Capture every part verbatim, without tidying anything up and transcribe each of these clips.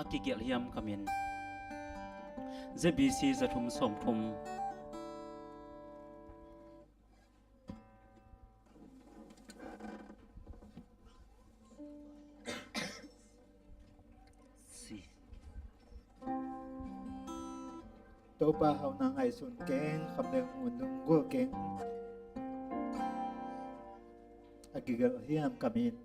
Kigelh hiam ka min. Z B C za thum sawm thum. Si. Topa hauhna ngaihsun keng, khamleng un lunggulh keng. A kigelh hiam ka min.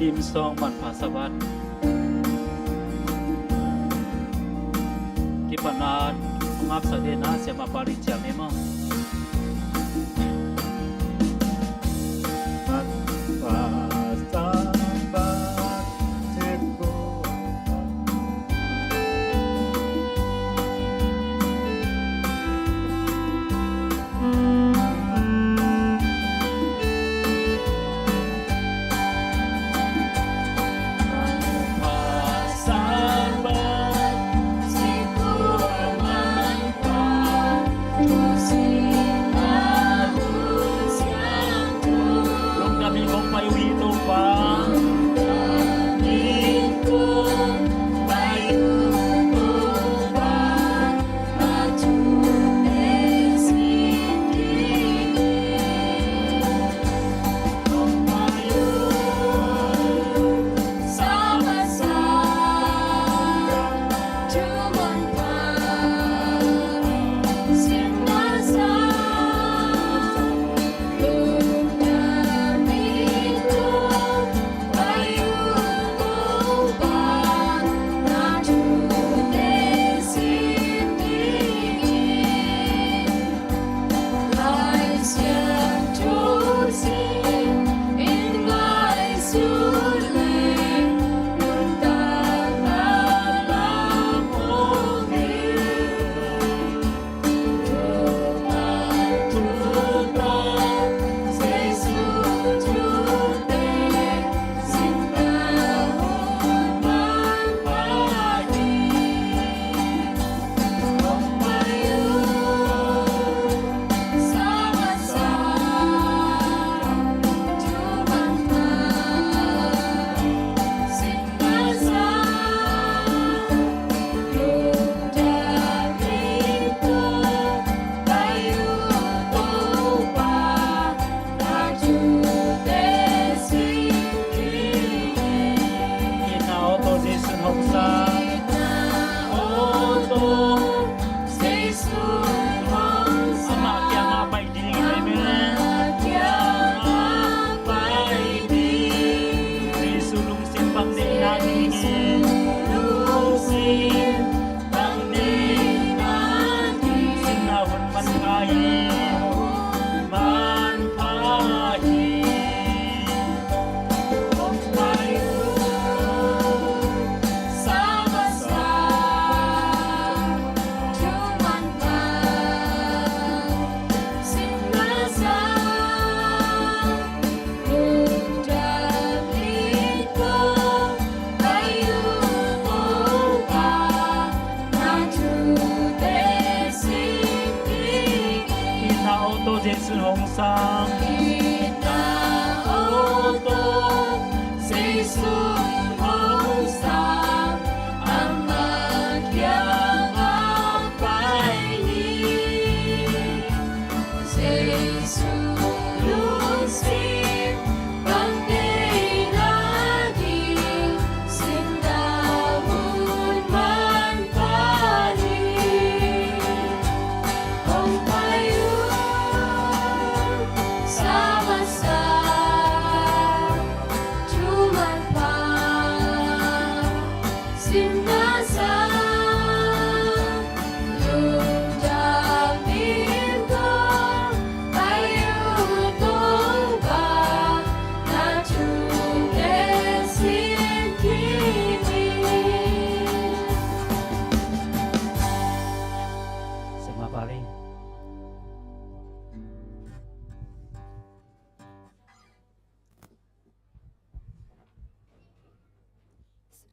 Hymn song Manpha Sabbath. Kipatna hong ngapsak den a, siamapa ding ciam hi maw.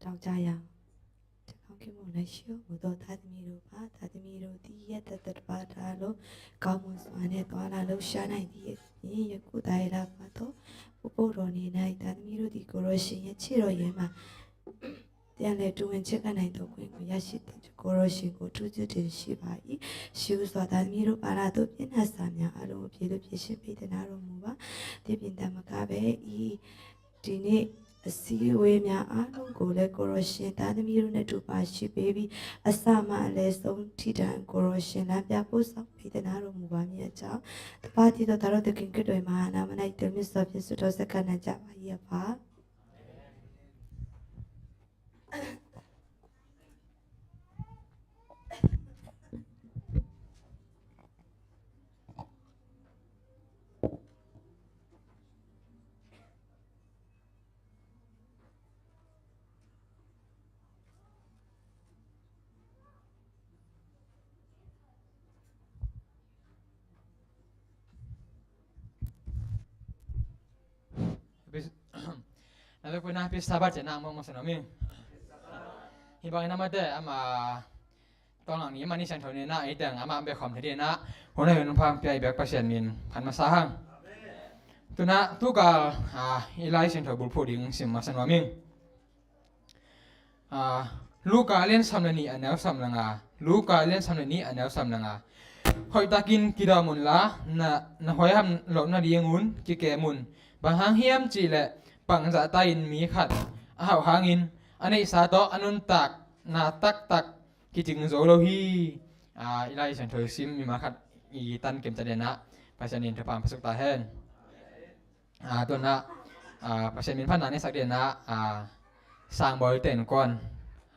တောင်းကြရအောင်။ ကျွန်တော်ခင်မုန်းနိုင်ရှိဦး မို့သောသားသမီးတို့ပါ။ သားသမီးတို့သည် ရတတ်တပါတအားလုံး ကောင်းမွန်စွာနဲ့ သွားလာလှုပ်ရှားနိုင်သည့်အပြင် ယခုသာရလာပါသော ဘုန်းတော်တော်နေ၌ သားသမီးတို့သည် ကိုယ်တော်ရှင်ရဲ့ ခြေတော်ရင်းမှာ ပြန်လည်တူဝင်ချစ်ကပ်နိုင်သော ခွင့်ကို ရရှိတဲ့ ကိုယ်တော်ရှင်ကို ထူးချွန်တင်ရှိပါ၏။ ရှိဦးစွာ သားသမီးတို့ ပါလာသော ပြစ်ဒဏ်စာများအားလုံးကို ဖြေလွှတ်ဖြေရှင်းပေးသနားတော်မူပါ။ ဒီပြင်သာမကဘဲ ဒီနေ့ အစည်းအဝေးများအားလုံးကိုလည်း ကိုယ်တော်ရှင် သားသမီးတို့နဲ့ တူပါရှိပေးပြီး အစမှ အလယ်ဆုံးထိတိုင် ကိုယ်တော်ရှင် လမ်းပြပို့ဆောင်ပေးသနားတော်မူပါမည်အကြောင်း တပါးတည်းသော သားတော်သခင်ခရစ်တော် မဟာနာမ၌ ယသးမ့ၢ်စီဖြင့် ဆုတောင်းဆက်ကပ်ကြပါ၏အဖ။ Na lupui na pisa bat cina mo mo sano mi. Hibang ina mate ama tolong ni mani siang thau ni na itang ama ambe khom thedi na hona yun pang pia ibek Pasian min phan masa hang. Tuna tukal a ilai siang thau bulphu ding sim masa nuaming. A, Luka lian sam le nih a neu sam le nga. Luka lian sam le nih a neu sam le nga. Hoihtakin kidawm unla, na, na huaiham loh nadingun kikem un. Bang hang hiam cihleh, pangzahta-in mi khat a hauh hangin a neihsa tawh a nuntakna taktak kicing zo lo hi. A, ilai siang thau sim mimal khat i tan kem ca denah Pasian in thupha hong pia suk ta hen. A, tuna, a, Pasian min phatna nei sak denah, a, Sangbawi ten kuan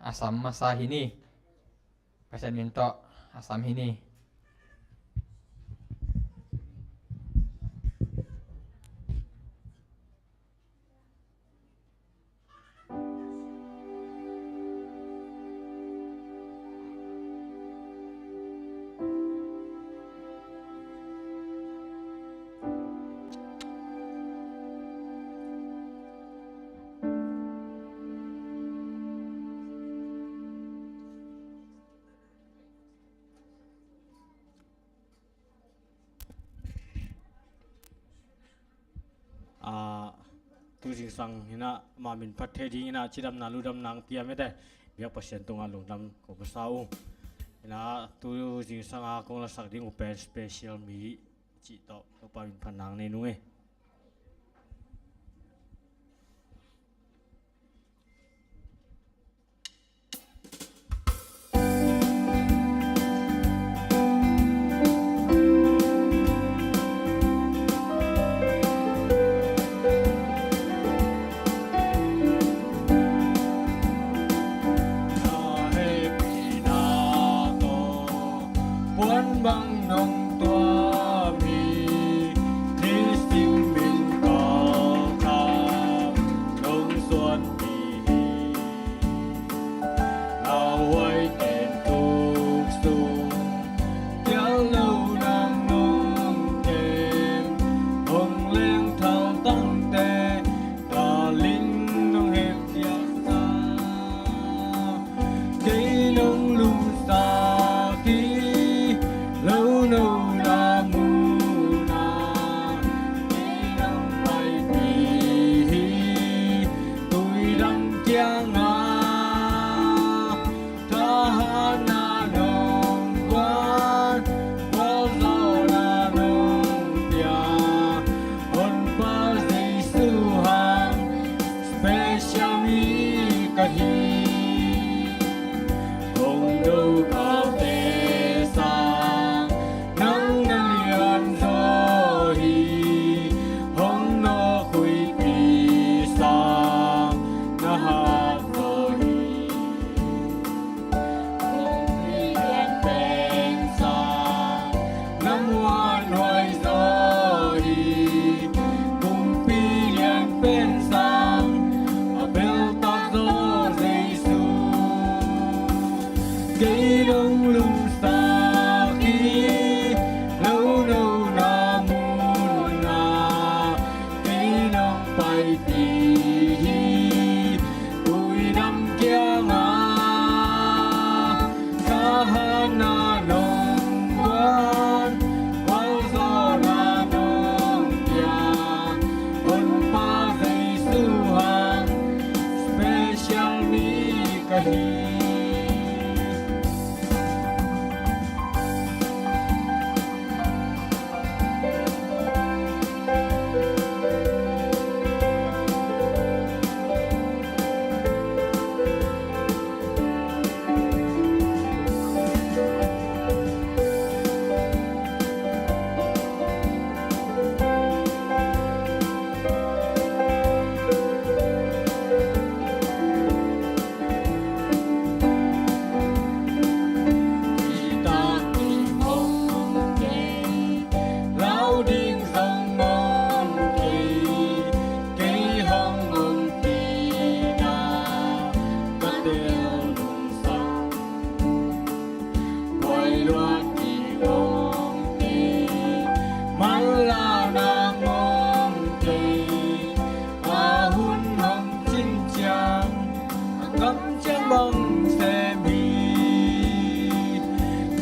a sam masa hi ni. Pasian min tawh a sam hi ni. A, tu zingsang hinah ma min phat thei ding hinah cidamna ludamna ang pia mete biak Pasian tungah lungdam ko pasa uh. Hinah tu zingsang a kong lasak ding uh pen special mi cih tawh Topa min phat nang nei nung e. Puan bang nong tua mi, ni siu ka hi. Lau ding zong om kei, kei hong om kei na, ka tel lungsak. Buai luat ding om kei, manlahna om kei, a hun hong cin ciang, a kam ciang bang sem hi.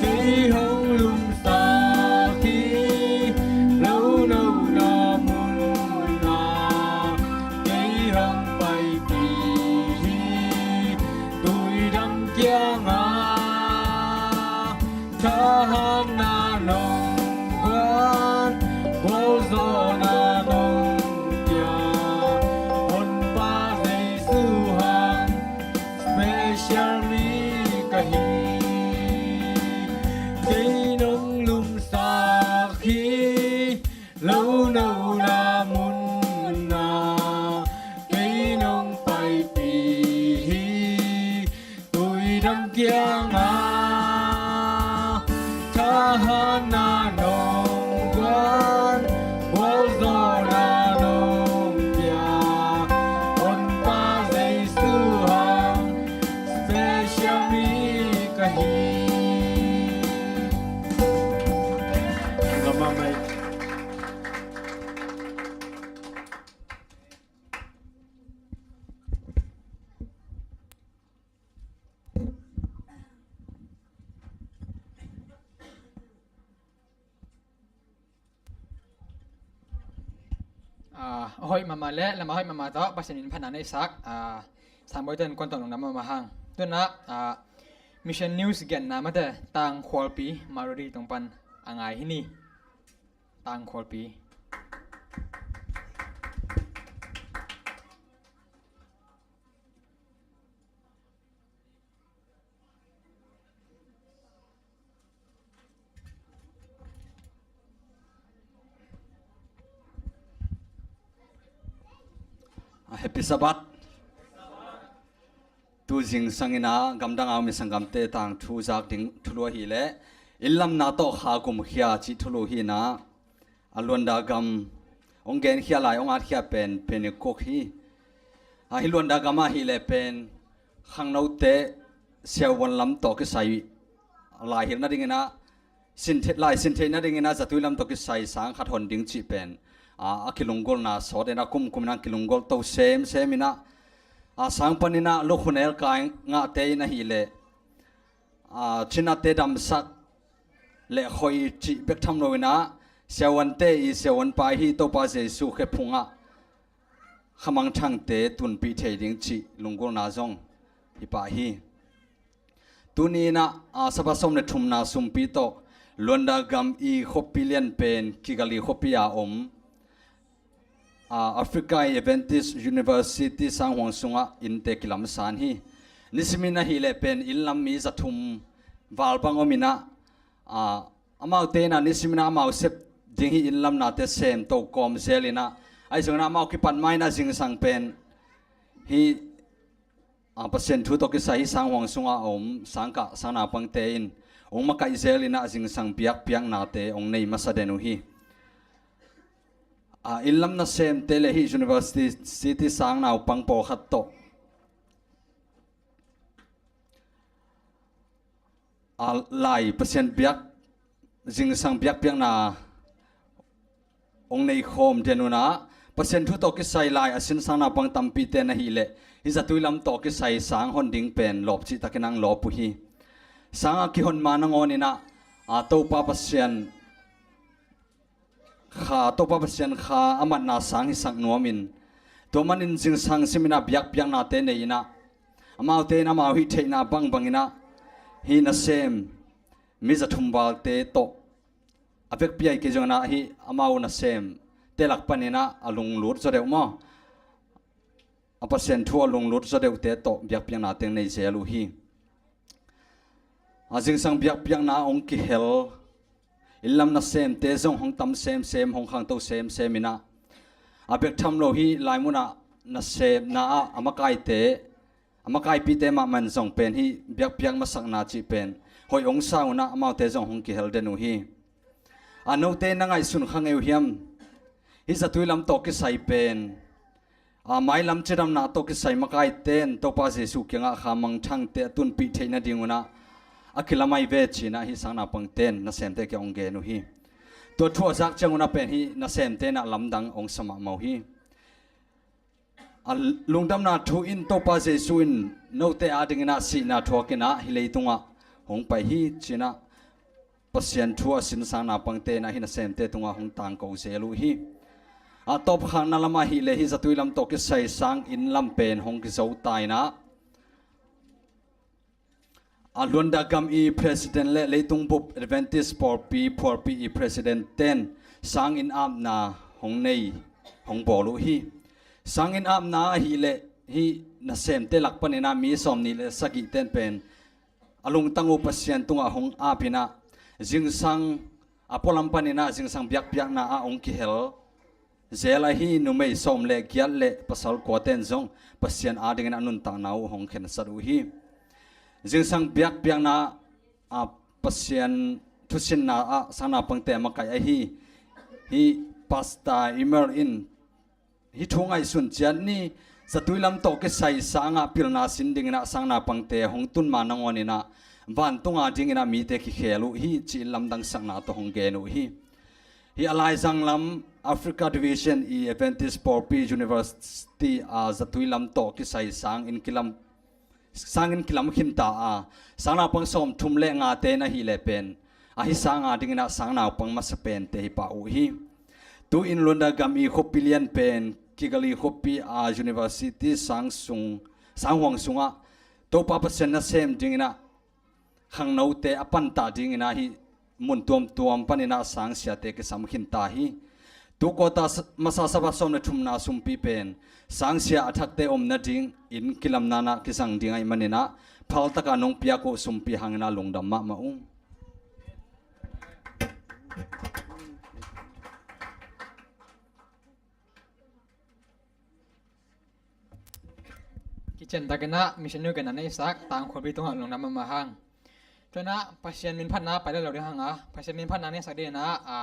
Kei hong lumsak hi, lo nona munah kei hong paipih hi. Tuidam kiangah thahatna nong guan, gualzawhna nong pia, Honpa Jesu hang special mi ka hi. Kei nong lumsak hi, lo nona munah kei nong paipih hi. Tuidam kiangah thahatna nong guan, gualzawhna nong pia, Honpa Jesu hang special mi ka hi. Gamamai. Ah, a hoih mahmah le lam a hoih mahmah tawh Pasian in phatna neihsak, ah, Sangbawi ten kuan tawh lungdam mahmah hang. Tunah, ah, Mission News genna mate Tangkhualpi Marudi tung pan a ngai hi ni. Tangkhualpi. A, Happy Sabbath. Tu zingsang in ah gamdang a om i sanggamte tangthu zak ding thulu ahih leh, inn lamna tawh kha gumkhia cih thulu hi in ah, a Luanda gam hong genkhia lai, hong atkhia pen Pentecost hi. A, hih Luanda gam ahih leh pen khangnote siavuan lam tawh kisai laihilh nadingin ah, sin thei, lai sin theih nadingin ah zatui lam tawh kisai sang khat hon ding cih pen, a, a kilunggulhna sawt in ah, kumkum in ah kilunggulh to semsem in ah, a, sang panin ah lukhunel kai ngahte in ahih leh, a, cinate damsak le khoi cih bek tham lo in ah, siavuante i siavuanpa i hih Topa Jesu khe phungah khamangthangte tunpih thei ding cih lunggulhna zong hi pah hi. Tuni in ah, a, Sabbath sawm le thumna sumpi tawh Luanda gam i khuapi lian pen Kigali khuapi a om, a, Africa Adventist University sanghuang sungah innte kilamsan hi. Nisimin ahih leh pen inn lam mi zathum val bang om in ah, a, amaute in ah nisimin ah amau sep ding hih inn lamnate sem to kawm zel in ah, ahi zongin ah amau kipat ma in ah zingsang pen hih, a, Pasian thu tawh kisai hih sanghuang sungah a om sangkah sangnaupangte in hong makaih zel in ah zingsang biakpiaknate hong nei masa den uh hi. A, inn lam nasemte le hih university, city sangnaupang pawlkhat tawh, a, lai Pasian biak, zingsang biakpiakna hong nei khawm den un ah, Pasian thu tawh kisai lai a sin sangnaupang tampite in ahih leh, hih zatui lam tawh kisai sang hon ding pen lawp cihtakin ah hong lawp uh hi. Sang a kihon ma nangawn in ah, a, Topa Pasian kha, Topa Pasian kha a matna sang hisak nuam in, tua manin zingsang sim in ah biakpiaknate nei in ah, amaute in amau hih theihna bangbang inah hih nasem mi za thum valte tawh a vekpi-a i kei zong inah hih amau nasemte lak panin ah a lunglut zaw deuh maw, a Pasian thu a lunglut zaw deuhte tawh biakpiakna teng nei zel uh hi. A zingsang biakpiakna ah hong kihel inn lam nasemte zong hong tam semsem, hong khangto semsem inah, a bek tham lo hih lai munah nasepna ah a makaite, a makaipite mahmah in zong pen hih biakpiak masakna cih pen hoih hong sa unah amaute zong hong kihel den uh hi. A note na ngaihsun kha ngei uh hiam? Hih zatui lam tawh kisai pen a mailam cidamna tawh kisai makaite in Topa Jesuh kiangah kha mangthangte a tunpih theih nadingun ah a kilamai ve cinah hih sangnaupangte in nasemte kiang hong gen uh hi. Tua thu a zak ciangun ah pen hih nasemte in ah lamdang hong sa mahmah uh hi. A lungdamna thu in Topa Jesuh in note adingin ah sihna thuak inah hih leitungah hong pai hi cinah Pasian thu a sin sangnaupangte inah hih nasemte tungah hong tangko zel uh hi. A tawpkhakna lamah hileh hih zatui lam tawh kisai sang inn lam pen hong kizo ta inah, a Luanda gam i president le leitung bup Adventist pawlpi phualpi i president ten sang inn apna hong nei, hong bawl uh hi. Sang inn apna ahileh hih nasemte lak panin ah mi sawmnih le sagih ten pen a lungtang uh Pasian tungah hong ap inah, zingsang a pualam panin ah zingsang biakpiakna ah hong kihel zel ahi numei sawm le giat le pasal kua ten zong Pasian adingin a nuntakna uh hong khensat uh hi. Zingsang biakpiakna ah Pasian thusinna ah sangnaupangte a makaih ahi hih Pastor Imer in hih thu ngaihsun ciat ni, zatui lam tawh kisai sangah pilna sin dingin ah sangnaupangte hong tun ma nangawn inah vantung adingin ah mite kikhel uh hi ci-in lamdangsakna tawh hong gen uh hi. Hih a laizang lam Africa Division i Adventist Pawlpi University a zatui lam tawh kisai sang inn kilam, sang inn kilam khinta a, sangnaupang sawmthum le ngate in ahileh pen ahi sang adingin ah sangnaupang masa pente hi pah uh hi. Tu-in Luanda gam i khuapi lian pen Kigali khuapi a university sang sung, sanghuang sungah Topa Pasian nasem dingin ah khangnote a pantah dingin ah hih mun tuamtuam panin ah sangsiate kisam khinta hi. Tu quarter masa sapa sawm le thumna sumpi pen sangsia a thakte om nadingin kilamna ah kizang ding ahih manin ah phaltak a nong piak uh sumpi hangin ah lungdam mahmah ung. Kiciantakin ah mission nu gen a na i sak tangkhuapi tungah lungdam mahmah hang. Tua in ah Pasian min phatna pai lo ding hang a, Pasian min phatna na i sak ding in ah, a,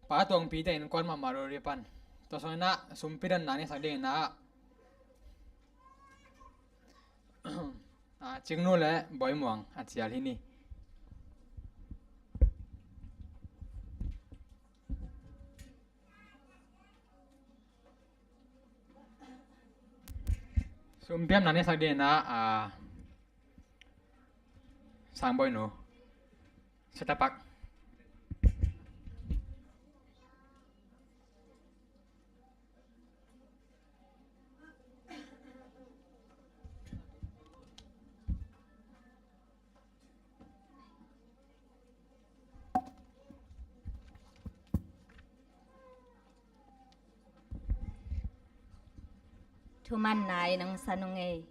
Pa Tuangpi te innkuan mahmah lo ding pan. Tua sung in ah sumpi donna na i sak ding in ah, a, Cingnu le Bawi Muang a cial hi ni. Sumpi donna na i sak ding in ah, a, Sangbawi nu. Setapak. Thuman nai nang sa nung ei.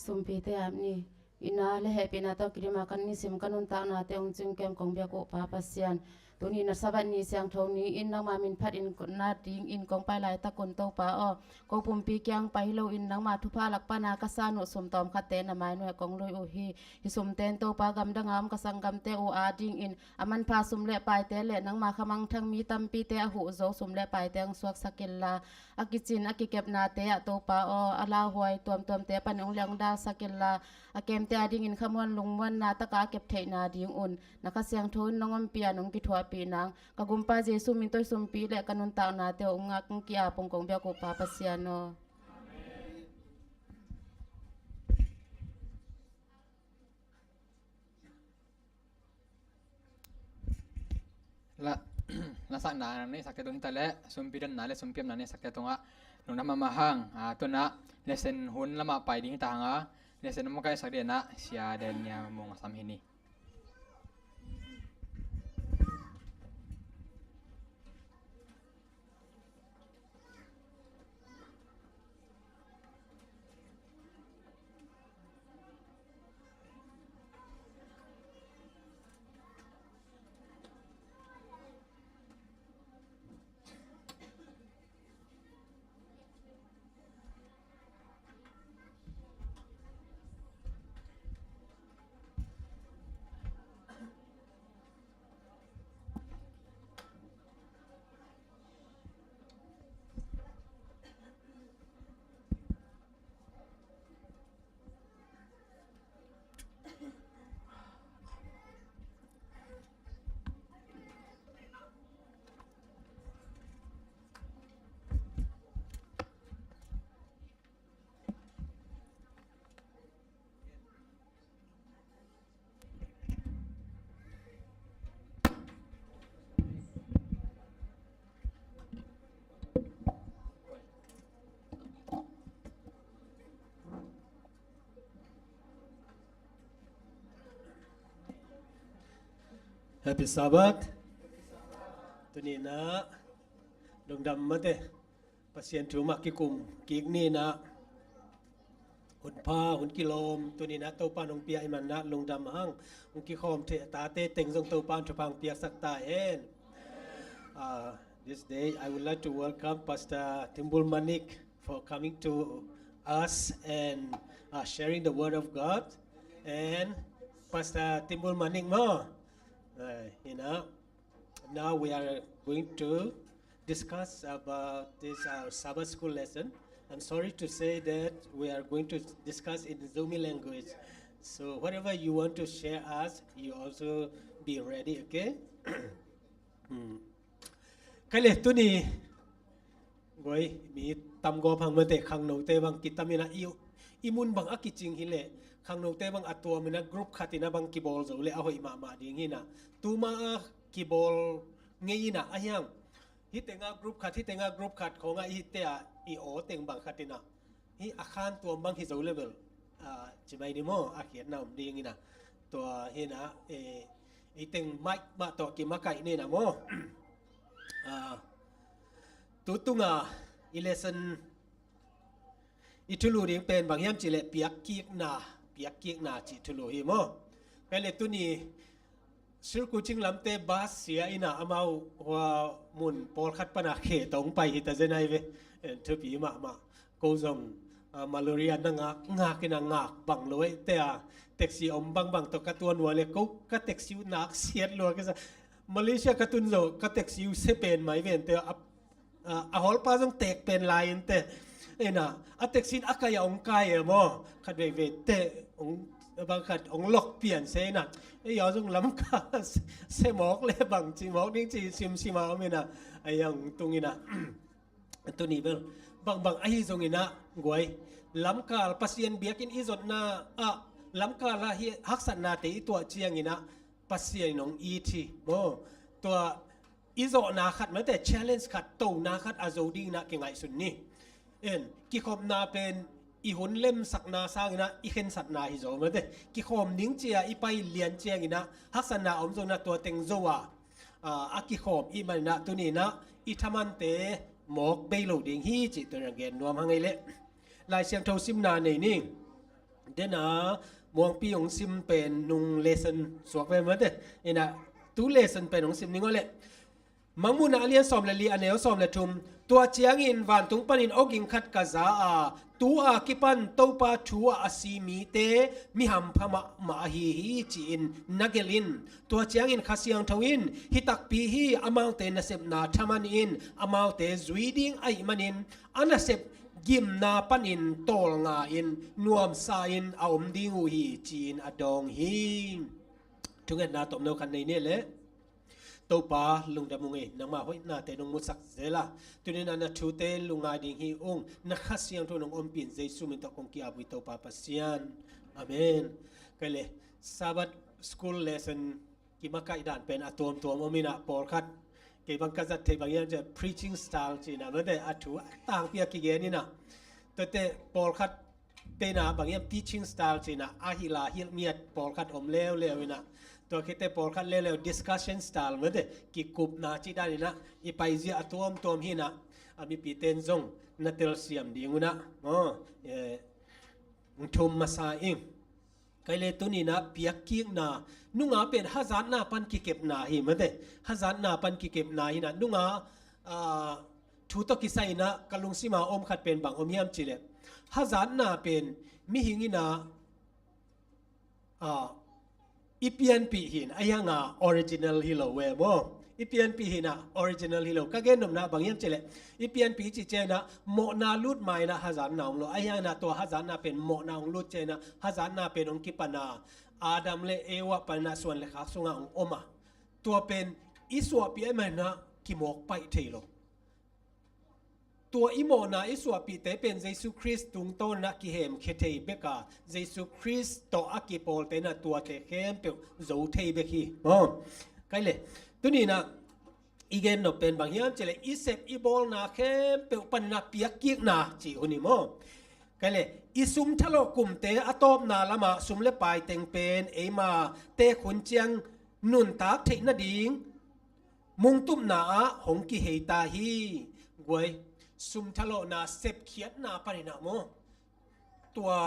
Sumpite ap ni. Itna le hehpihna tawh kidim a kan nisim ka nuntaknate hong cingkem kong biak uh Pa Pasian. Tuni na Sabbath ni siangtho ni-in nangma min phat in na dingin kong pai laitak un Topa aw, ko pumpi kiang pai hi loin nangma thupha lak pana ka san uh sum tawmkhatte na mai nuai kong lui uh hi. Hih sumte in Topa gamdanga om ka sanggamte uh adingin a manpha sum le paite le nangma khamangthang mi tampite a huh zo sum le paite hong suaksak inla, a kicin a kikepnate ah Topa aw, a lauhuai tuamtuamte pan hong liangdalsak inla, a kemte adingin khamuan lungmuanna taka a kep theihna dingun na Kha Siangtho in nong ompih a nong kithuahpih nang ka gumpa Jesu min tawh i sumpi le ka nuntaknate uh hong ngak hong ki-ap ung kong biak uh Pa Pasian aw. La, lasakna na neihsakte tung hita leh sumpi donna le sumpi apna neihsakte tungah lungdam mahmah hang. A, tunah lesson hun lamah pai ding hita hanga, lesson makaihsak denah Sia Daniel Mung a sam hi ni. Happy Sabbath. Tuni na lungdam mate. Pasian thu mah kikum kik ni na. Hun pha, hun kilawm, tuni na Topa nong pia i man na lungdam hang. Hong kikhawm thei tate teng zong Topa thupha hong piaksak ta hen. Uh, this day I would like to welcome Pastor Timbul Manik for coming to us and uh, sharing the word of God. And Pastor Timbul Manik mo. Uh, you know, now we are going to discuss about this uh, Sabbath school lesson. I'm sorry to say that we are going to discuss in Zomi language. So whatever you want to share us, you also be ready, okay? Hmm. Kale tuni guai mi tam go phang mate khangnote bang kitam ina i i mun bang a kicing hi le khangnote bang a tuam ina group khat ina bang kibol zo le a hoih mahmah ding hi ina tuma a kibol ngei ina a hiang hi tenga group khat hi tenga group khat khonga i hi te a i aw teng bang khat ina hi a khan tuam bang hi zo le bel a ci mai ni maw a khiatna om ding ina tua hi ina e i teng maih mah tawh kimakaih ni ina maw a tu tunga i lesson i thulu ding pen bang hiam cih leh piakkikna piakkikna cih thulu hi maw. Kale tuni sirkucing lamte bas sia ina amau hua mun pawlkhat pana khe tong pai hi ta zenai ve. En thupi mahmah ko zong malaria na ngak ngak ina ngak bang lo te a taxi om bangbang tawh ka tuan ua le ko ka taxi uh nak siat lua kisa Malaysia ka tun zo ka taxi uh se pen mai ven te a a hawlpa zong tek pen lai in te ina a taxi in a kai a ong kai e maw khat veivei te ong bang khat ong lok pian se ina ei a zong lam ka se mawk le bang ci mawk ding ci simsim a om ina a yang tung ina tuni bel bangbang ahi zong ina guai lamkal Pasian biakinn i zotna a lamkal a hi haksatnate i tuah ciang ina Pasian in ong it hi maw tua i zawhna khat mate challenge khat tona khat a zo dingin ah kingaihsun ni. En kikhopna pen i hun lemsakna sangin ah i khensatna hi zo mate kikhawm ding cia i pai lian ciangin ah haksatna om zongin ah tua teng zo a a kikhawm i manin ah tuni in ah i thamante mawk bei lo ding hi cih tuni a gen nuam hang ei leh Lai Siangtho simna nei ning. Dena muangpi ong sim pen nung lesson suak ve mate ina tu lesson pen ong sim ning ole. Mangmuhna a lian sawm le li a neu sawm le thum tua ciangin vantung panin awging khat ka za a tu a kipan Topa thu a a si mite mi hampha mahmah ahi hi ci-in na gelh in tua ciangin Kha Siangtho in hi takpi hi amaute nasepna thaman in amaute zui ding aih manin a nasep gimna panin tawlnga in nuamsa in a om ding uh hi ci-in a dawng hi. Thungetna tomno khat nei ni le Topa lungdam ung ei nangmah hoihnate nong musak zela tunin a na thute lungngai ding hi ung na Kha Siangtho nong ompin Jesu min tawh kong ki-ap uh hi Topa Pasian. Amen. Kale Sabbath school lesson kimakaih dan pen a tuamtuam om ina pawlkhat kei bang ka zat thei bang hiam cia preaching style cina mate a thu a tangpi a kigen ina tuate pawlkhat teina bang hiam teaching style cina a hila hilh ngiat pawlkhat om leuleu ina tua khite pawlkhat leuleu discussion style mate kikupna ci dan ina i paizia a tuamtuam hina a mipi ten zong na telsiam ding una maw thum masa ing. Kaile tunina piakkikna nunga pen hazatna pan kikepna hi mate hazatna pan kikepna hina nunga thu tawh kisaina ka lungsima om khat pen bang om hiam cile hazatna pen mihing ina i pianpih hin a hianga original hi lo ve maw? I pianpih hina original hi lo ka gennopna bang hiam cile i pianpih ci ciangina mawhna lut maina hazatna om lo a hiangina tua hazatna pen mawhna ong lut ciangina hazatna pen ong kipana Adam le Eva panina suan le khak sunga ong oma tua pen i suahpih a manina kimawk paih thei lo. Tua i mawhna i suahpihte pen Jesu Khrist tungtawnna kihemkhia thei beka Jesu Khrist tawh a kipawltena tuate khempeuh zo thei bek hi maw? Kaile tunina i gennop pen bang hiam cile i sep i bawlna khempeuh panina piakkikna ci hun hi maw? Kaile i sum thalawh kumte a tawpna lama sum le pai teng pen eima tekhun ciang nuntak theih nading mungtupna ah hong kihei ta hi. Guai sum thalawhna sepkhiatna paninah maw? Tua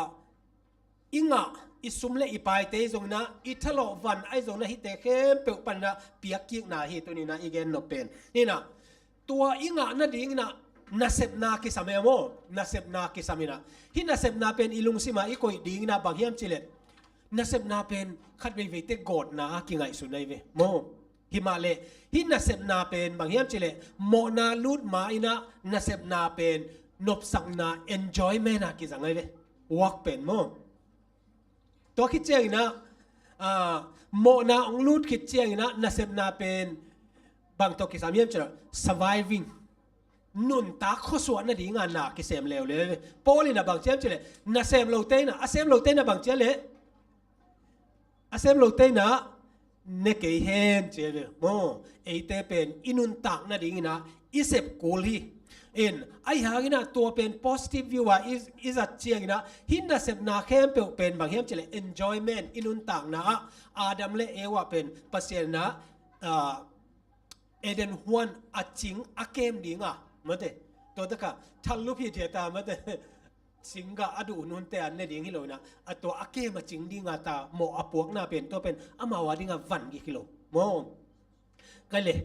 i ngah i sum le i paite zongna i thalawh van ai zongna hite khempeuh panina piakkikna hi tunina i gennop pen hina tua i ngah nadingina nasepna kisam e maw? Nasepna kisam ina hi nasepna pen i lungsima i koih dingina bang hiam cile nasepna pen khat veiveite gawtna a kingaihsun ai ve maw? Himahleh hih nasepna pen bang hiam cihleh mawhna lut ma-in ah nasepna pen nopsakna, enjoyment ah kizang ahi ve. Work pen maw. Tua khit ciangin ah, ah, mawhna hong lut khit ciangin ah nasepna pen bang tawh kisam hiam cihleh surviving, nuntak khuasuah nadinga na kisem leuleu. Paul in ah bang ci hiam cihleh, nasem lote in ah, a sem lote in ah bang ci hiam leh, a sem lote in ah ne kei hen ci hi ve maw. Eite pen i nuntak nadingin ah i sep kul hi. In, ahi hangin ah tua pen positive view ah i, i zat ciangin ah hih nasepna khempeuh pen bang hiam cihleh enjoyment, i nuntakna ah Adam le Eva pen Pasian in ah, ah, Eden huan a cing a kem ding a, mate. Tua taka thallup hi thia ta, mate. Singgah a duh nunte an ne ding hi lo in ah, a tua a kem a cing ding a ta mawh a puakna pen, tua pen amau a ding a van gik hi lo maw. Kai le,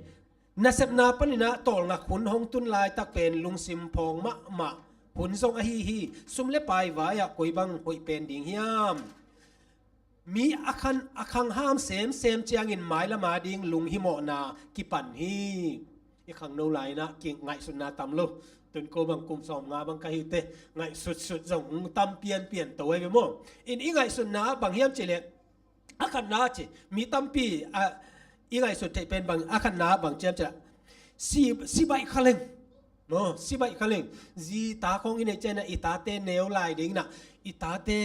nasepna panin ah tawlngak hun hong tun laitak pen lungsim phawng mahmah hun zong ahi hi. Sum le pai vai ah koi bang hoih pen ding hiam? Mi a khang, a khang ham semsem ciangin mailam a ding lunghimawhna kipan hi. I khangno lai-in ah kingaihsutna tam lo. Tun ko bang kum sawmnga bang ka hi uh teh ngaihsutsut zong tam pianpian to ahi ve maw. In i ngaihsutna bang hiam cihleh, a khatna ci, mi tampi, ah, i ngaihsut theih pen bang, a khatna bang ci hiam cihleh, si, si baih kha leng maw, si baih kha leng. Zi ta khawng i neih ciangin ah i tate neu lai ding in ah, i tate,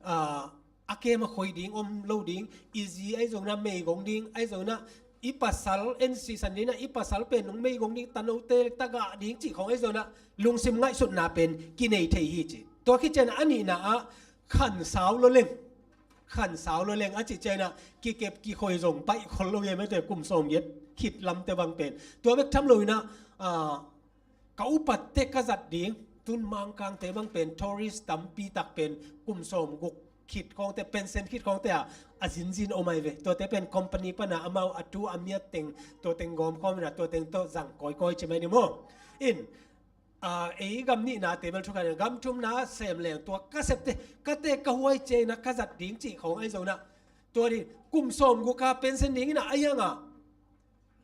ah, a kem a khoi ding om lo ding, i zi ahi zongin ah meigong ding, ahi zongin ah i pasal en sisan ding in ah, i pasal pen hong meigong ding, tanote tagah ding cih khawng ahi zongin ah lungsim ngaihsutna pen kinei thei hi ci. Tua khit ciangin ah a nihna ah khansau lo leng, khansau lo leng a cih ciangin ah kikep kikhoi zong baih khol lo hi, mate, kum sawmgiat khit lamte bang pen. Tua bek tham lo in ah, ah, ka upatte ka zat ding, tun Mangkangte bang pen tourist tampi tak pen kum sawmguk khit khawngte, pension khit khawngte ah a zinzin om ahi ve. Tuate pen company pan ah amau a tu a miat teng, tua teng gawm khawm in ah tua teng tawh zang kawikawi ci mai ni maw. In, ah, ei gam nihnate bel thukhat in ah, gam thumna sem leng tua ka septe, ka teek ka huai ciangin ah ka zat ding cih khawng ahi zongin ah, tua ding kum sawmguk a pension ding in ah, ahi hang ah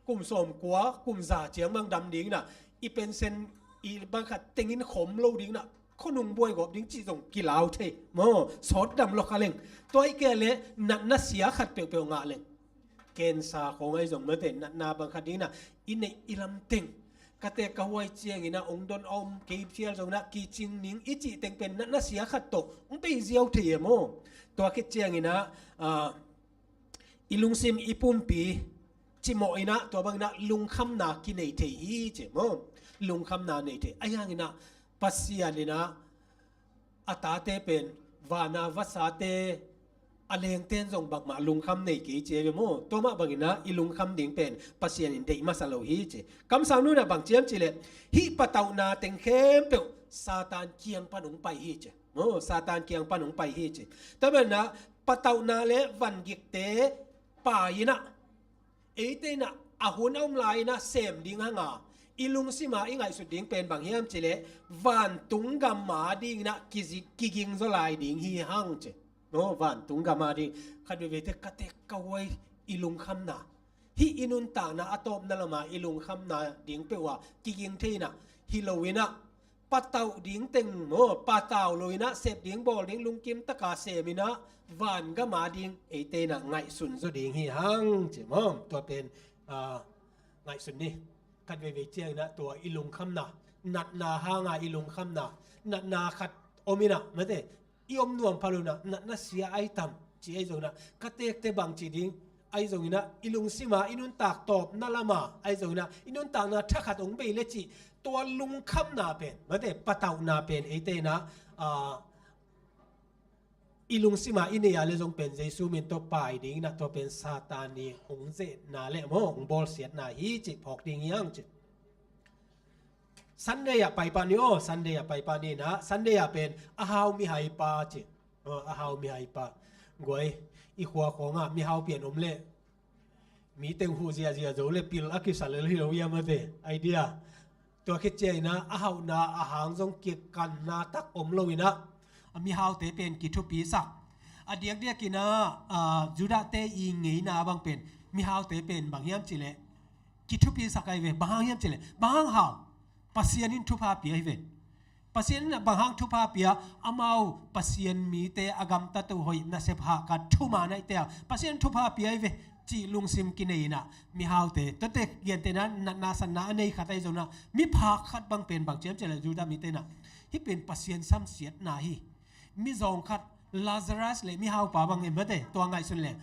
kum sawmkua, kum za ciang bang dam ding in ah, i pension i bang khat tengin khom lo ding in ah, khuanung buai gawp ding cih zong kilau thei maw, sawt dam lo kha leng. Tua hi kei leh natna sia khat peuhpeuh ngah leng, cancer khawng ahi zong, mate, natna bang khat ding in ah i neih i lam teng, ka teek ka huai ciangin ah hong don a om kei phial zongin ah kicing ning i cih teng pen natna sia khat tawh hong bei ziau thei e maw. Tua khit ciangin ah, ah, i lungsim i pumpi cimawh in ah, tua bangin ah lungkhamna kinei thei hi ci maw. Lungkhamna nei thei. Ahi hangin ah Pasian in ah a tate pen, van a vasate, a lengten zong bangmah lungkham nei kei ci hi ve maw. Tua mah bangin ah i lungkham ding pen Pasian in deih masa lo hi ci. Kamsang nu in ah bang ci hiam cihleh, hih patauhna teng khempeuh Satan kiang pan hong pai hi ci maw. Satan kiang pan hong pai hi ci. Tua bangin ah patauhna le vangikte pai in ah, eite in ah a hun a om lai in ah sem ding hang a, i lungsim a i ngaihsut ding pen bang hiam cihleh, vantung gam a ding in ah kizi-, kiging zaw lai ding hi hang ci. No, vantung gam a ding. Khat veivei te ka teek ka huai i lungkhamna, hih i nuntakna a tawpna lam a i lungkhamna ding peuh a kiging thei in ah, hi lo in ah patauh ding teng maw, patauh lo in ah sep ding bawl ding lungkim taka sem in ah van gam a ding eite in ah ngaihsun zaw ding hi hang ci maw. Tua pen, ah, ngaihsun ni. Khat veivei ciangin ah tua i lungkhamna, natna hang a i lungkhamna, natna khat om in ah, mate, i om nuam pha lo in ah natna sia ai tam ci ahi zongin ah, ka teekte bang ci ding ahi zongin ah, i lungsim a i nuntak tawpna lam a ahi zongin ah, i nuntakna thakhat hong bei le cih, tua lungkhamna pen, mate, patauhna pen eite in ah, ah, i lungsim a i nei a le zong pen Jesu min tawh pai ding in ah, tua pen Satan i hong zehna le maw, hong bawlsiatna hi cih phawk ding hi hang ci. Sunday ah pai pah ni aw, Sunday ah pai pah ni in ah, Sunday ah pen a hau mihai pa ci. Aw, a hau mihai pa. Guai, i khua khawng ah mihau pian om leh, mi teng huh ziahziah zo leh pil a kisa lel hi lo hiam, mate, idea. Tua khit ciangin ah a hauhna a hang zong kikanna tak om lo in ah, a mihaute pen kithupisak. A diakdiakin ah, ah, Judahte i ngeina bang pen mihaute pen bang hiam cih leh kithupisak ahi ve. Bang hang hiam cih leh, bang hang hau? Pasian in thupha pia hi ve. Pasian in bang hang thupha pia? Amau Pasian mite a gamtat uh hoih, nasep hahkat, thuman ahihte ah Pasian thupha pia hi ve cih lungsim kinei in ah mihaute, tuate gentehna, natna sanna a nei khat ahi zongin ah, miphak khat bang pen bang ci hiam cih leh Judah mite in ah, hih pen Pasian samsiatna hi. Mizawng khat, Lazarus le mihaupa bang, em, mate, tua ngaihsun leng,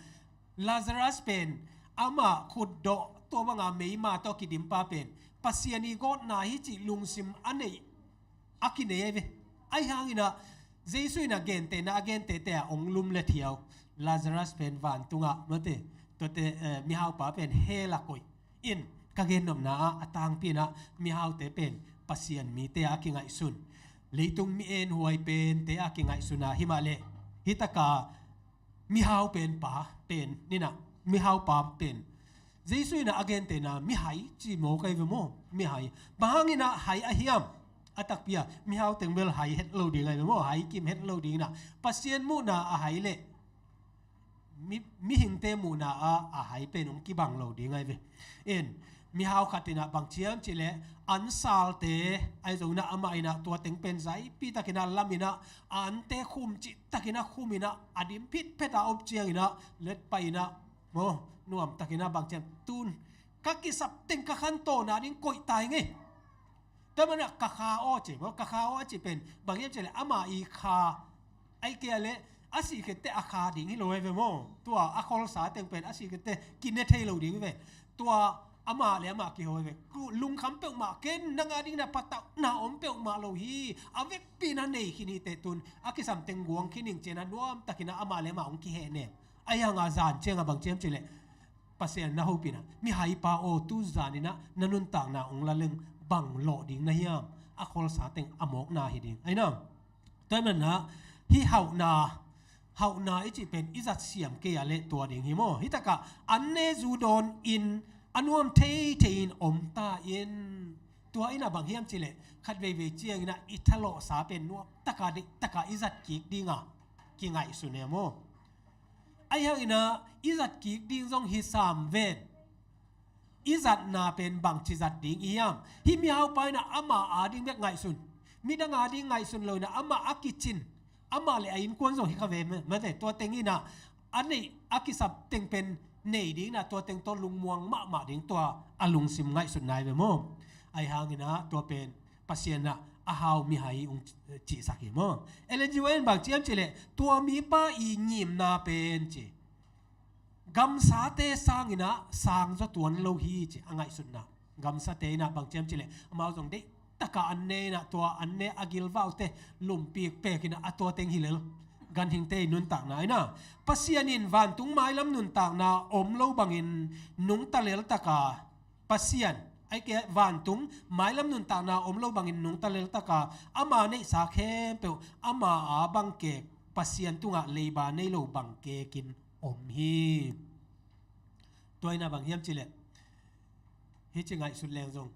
Lazarus pen amah khutdawh, tua banga meima tawh kidimpa pen Pasian ii gawtna hi cih lungsim a neih, a kinei ahi ve. Ahi hangin ah Jesu in ah gentehna a gentehte ah hong lum le thiau, Lazarus pen vantungah, mate, tuate, eh, mihaupa pen hell ah koih. In, ka gennopna ah a tangpi in ah mihaute pen Pasian mite a kingaihsun, leitung mi enhuai pente a kingaihsun a, himahleh hih taka mihau pen pa pen, ni in ah, mihaupa pen, Jesu in ah a gentehna mihai ci mawk ahi ve maw? Mihai. Bang hangin ah hai a hiam? A takpi ah mihau teng bel hai het lo ding ahi ve maw? Hai kim het lo ding in ah, Pasian muhna a hai leh mi, mihingte muhna ah a hai pen hong kibang lo ding ahi ve. In, mihau khat in ah bang ci hiam cih leh, an salte ahi zongin ah amah in ah tua teng pen zaipi takin ah lam in ah, ante khum cihtakin ah khum in ah, a dim phitphet a om ciangin ah, let pai in ah, maw, nuamtakin ah bang ci hiam, tun ka kisap teng ka khantohna ding koih ta ing ei. Tua manin ah ka kha aw ci, maw, ka kha aw a cih pen bang hiam cih leh, amah ii kha, ahih kei leh a sih khit teh a kha ding hi lo ahi ve maw? Tua a kholsa teng pen a sih khit teh kine thei lo ding hi ve. Tua amah le amah kiho hi ve. Lungkham peuhmah, ken nang a dingin ah patauhna om peuhmah lo hi. A vekpi in ah nei khin hi teh, tun a kisam teng guang khin ing ci in ah nuamtakin ah amah le amah hong kihehnem. Ahi hang a zan ciang ah bang ci hiam cih leh, Pasian na hopih in ah, mihaipa aw, tu zan in ah na nuntakna hong la leng bang lawh ding na hiam? A kholsa teng a mawkna hi ding. Ahi na, tua ahih manin ah hih hauhna, hauhna i cih pen i zat siam kei a leh tua ding hi maw? Hih takah an ne zu dawnin a nuam theithei in om ta in. Tua in ah bang hiam cih leh, khat veivei ciangin ah i thalawhsa pen nuamtaka, deihtaka i zat kik ding a kingaihsun e maw? Ahi hangin ah i zat kik ding zong hi sam ven. I zatna pen bangci zat ding i hiam? Hih mihaupa in ah ama a ding bek ngaihsun, midang a ding ngaihsun lo in ah amah a kicin, amah le a innkuan zong hi kha ve, mate, tua teng in ah a neih a kisap teng pen nei ding in ah tua teng tawh lungmuang mahmah ding, tua a lungsim ngaihsutna hi ve maw? Ahi hangin ah tua pen Pasian in ah a hau mihai hong cihsak hi maw? Ellen G. White in bang ci hiam cih leh, tua mipa ii ngimna pen ci, gamsate sangin ah sang zaw tuan lo hi ci a ngaihsutna. Gamsate in ah bang ci hiam cih leh, amau zong deihtaka an ne in ah, tua an ne a gilvaute lumpik pek in ah a tua teng hi lel, ganhingte ii nuntakna in ah. Pasian in vantung mailam nuntakna om lo bangin nungta leltaka, Pasian, ahih kei leh vantung mailam nuntakna om lo bangin nungta leltaka, ama neihsa khempeuh ama a bangkek, Pasian tungah leiba nei lo bangkekin om hi. Tua in ah bang hiam cih leh, hih ci ngaihsut leng zong,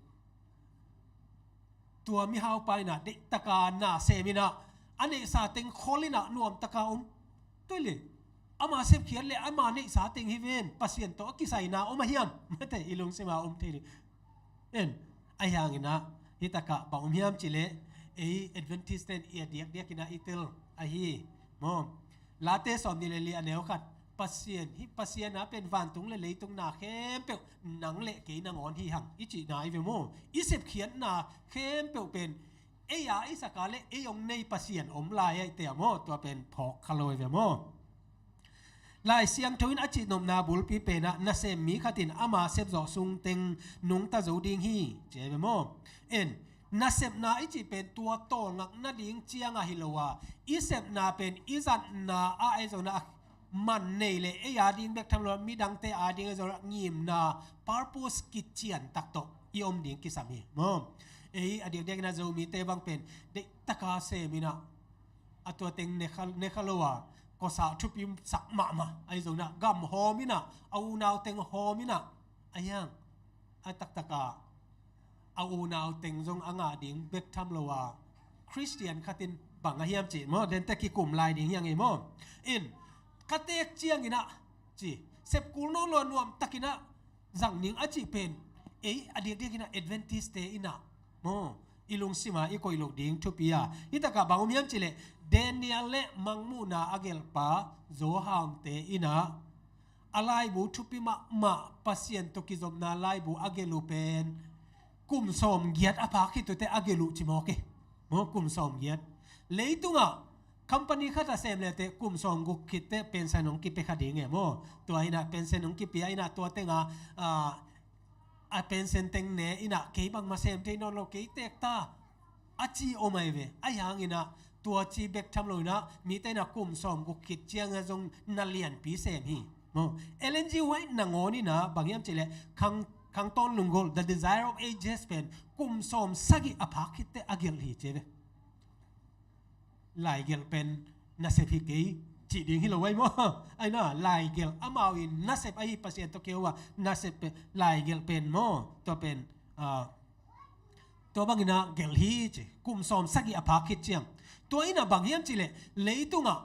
tua mihaupa in ah deihtaka na sem in ah, a neihsa teng khol in ah nuamtaka om. Tua leh, ama sepkhiat leh ama neihsa teng hi ven, Pasian tawh a kisaina om a hiam? Mate, i lungsim ah om thei ding. En, ahi hangin ah hih takah bang om hiam cih leh, ei Adventist ten i a diakdiak in ah i tel ahi maw? Late sawmnih le li a neu khat, Pasian, hih Pasian a pen vantung le leitung na khempeuh nang le kei nangawn hi hang i cihna hi ve maw? I sepkhiatna khempeuh pen ei a i sak a leh ei hong nei Pasian om lai ahih teh maw? Tua pen phawk kha lo hi ve maw? Lai Siangtho in a cihnopna bulpi pen ah, nasem mi khat in ama sepzawh sung teng nungta zo ding hi, ci hi ve maw? En, nasepna i cih pen tua tawlngak nading ciang ahi lo a, i sepna pen i zatna ah ahi zongin ah man nei leh ei a ding bek tham lo a, midangte a ding ahi zongin ah ngimna, purpose kician tak tawh i om ding kisam hi maw? Ei a diakdiak in ah Zomite bang pen deihtaka sem in ah, a tua teng ne kha, ne kha lo a, kawsah thupi sak mahmah ahi zongin ah gam hawm in ah, a unau teng hawm in ah, ahi hang a taktak a, a unau teng zong a ngah ding bek tham lo a, Khristian khat in bang a hiam cih maw, dente kikum lai ding hi hang ei maw? In, ka teek ciangin ah ci, Sep kul nawn lo a nuam takin ah zang ning a cih pen, ei, a diakdiak in ah Adventist-te in ah maw, i lungsima i koih loh ding thupi a. Hi takah bang om hiam cih leh, Daniel le Mangmuhna a gelhpa Johan-te in ah a laibu thupi mahmah, Pasian tawh kizopna laibu a gelh uh pen kum sawmgiat a phak khit uh teh a gelh uh ci mawk hi. Maw, kum sawmgiat. Leitungah company khat a sem le teh kum sawmguk khit teh pension hong kipia kha ding e maw. Tua in ah pension hong kipia in ah tua tengah, ah, a pension teng ne in ah kei bangmah sem thei nawn lo, kei teek ta a ci om ahi ve. Ahi hangin ah tua ci bek tham lo in ah mite in ah kum sawmguk khit ciang ah zong na lianpi sem hi. Maw, Ellen G. White nangawn in ah bang hiam cih leh, Khang, Khangtawn Lunggulh, The Desire of Ages pen kum sawmsagih a phak khit teh a gelh hi ci ve. Laigelh pen nasep hi kei cih ding hi lo ai maw. Ai na, laigelh amau in nasep ahi, Pasian tawh keu a nasep pen, laigelh pen maw, tua pen, ah, tua bangin ah gelh hi ci, kum sawmsagih a phak khit ciang. Tua in ah bang hiam cih leh, leitungah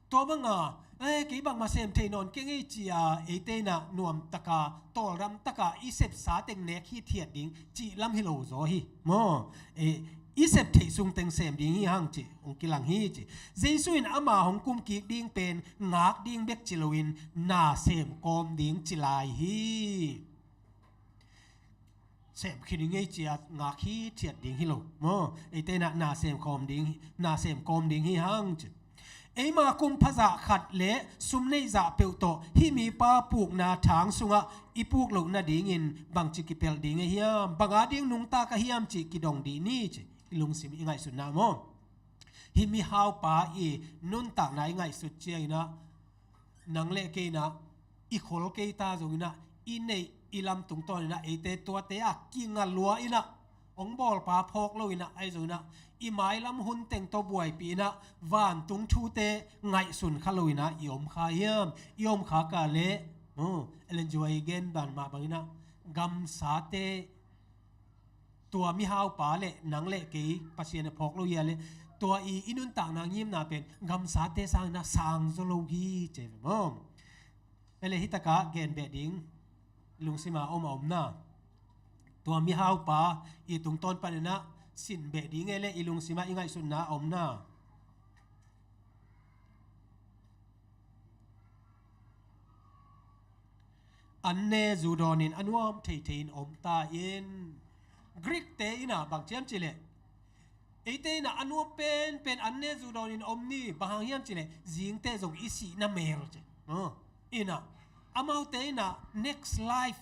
tua banga, eh, kei bangmah sem thei nawn keng ei ci-a eite in ah nuamtaka, tawlramtaka i sepsa teng nek hithiat ding cih lam hi lo zaw hi maw. Eh, i sep theih sung teng sem ding hi hang ci, hong kilang hi ci. Jesu in ama hong kumkik ding pen ngak ding bek ci loin na sem kawm ding ci lai hi. Sem khin i ngei cia ngak hithiat ding hi lo maw. Eite in ah na sem kawm ding, na sem kawm ding hi hang ci. Eima kum phazah khat le sum neih zah peuh tawh hih mipa pukna thang sungah i puk loh nadingin bangci kipelh ding a hiam? Bang ading nungta ka hiam cih kidong dih ni ci. I lungsim i ngaihsutna maw. Hih mihaupa i nuntakna i ngaihsut ciangin ah, nang le kei in ah i khol kei ta zongin ah, i neih i lam tungtawn in ah, eite tuate a kinga lua in ah, hong bawlpa phawk lo in ah, ahi zongin ah, i mailam hun teng tawh buaipih in ah, vantung thute ngaihsun kha lo in ah i om kha hiam? I om kha kah leh, oh, Ellen G. White i gen dan mah bangin ah, gamsate, tua mihaupa le nang le kei Pasian a phawk lo hi a leh, tua i, i nuntakna ngimna pen gamsate sangin ah sang zaw lo hi ci ve maw. Ei le, hi takah gen beh ding lungsima om a om na. Tua mihaupa i tungtawn panin ah sin beh ding ei le, i lungsima i ngaihsutna a om na. An ne zu dawnin a nuam theithei in om ta in. Greek-te in ah bang ci hiam cih leh, eite in ah a nuam penpen an ne zu dawnin om ni, bang hang hiam cih leh, zingteh zong i sihna mel ci. Oh, in ah, amaute in ah next life,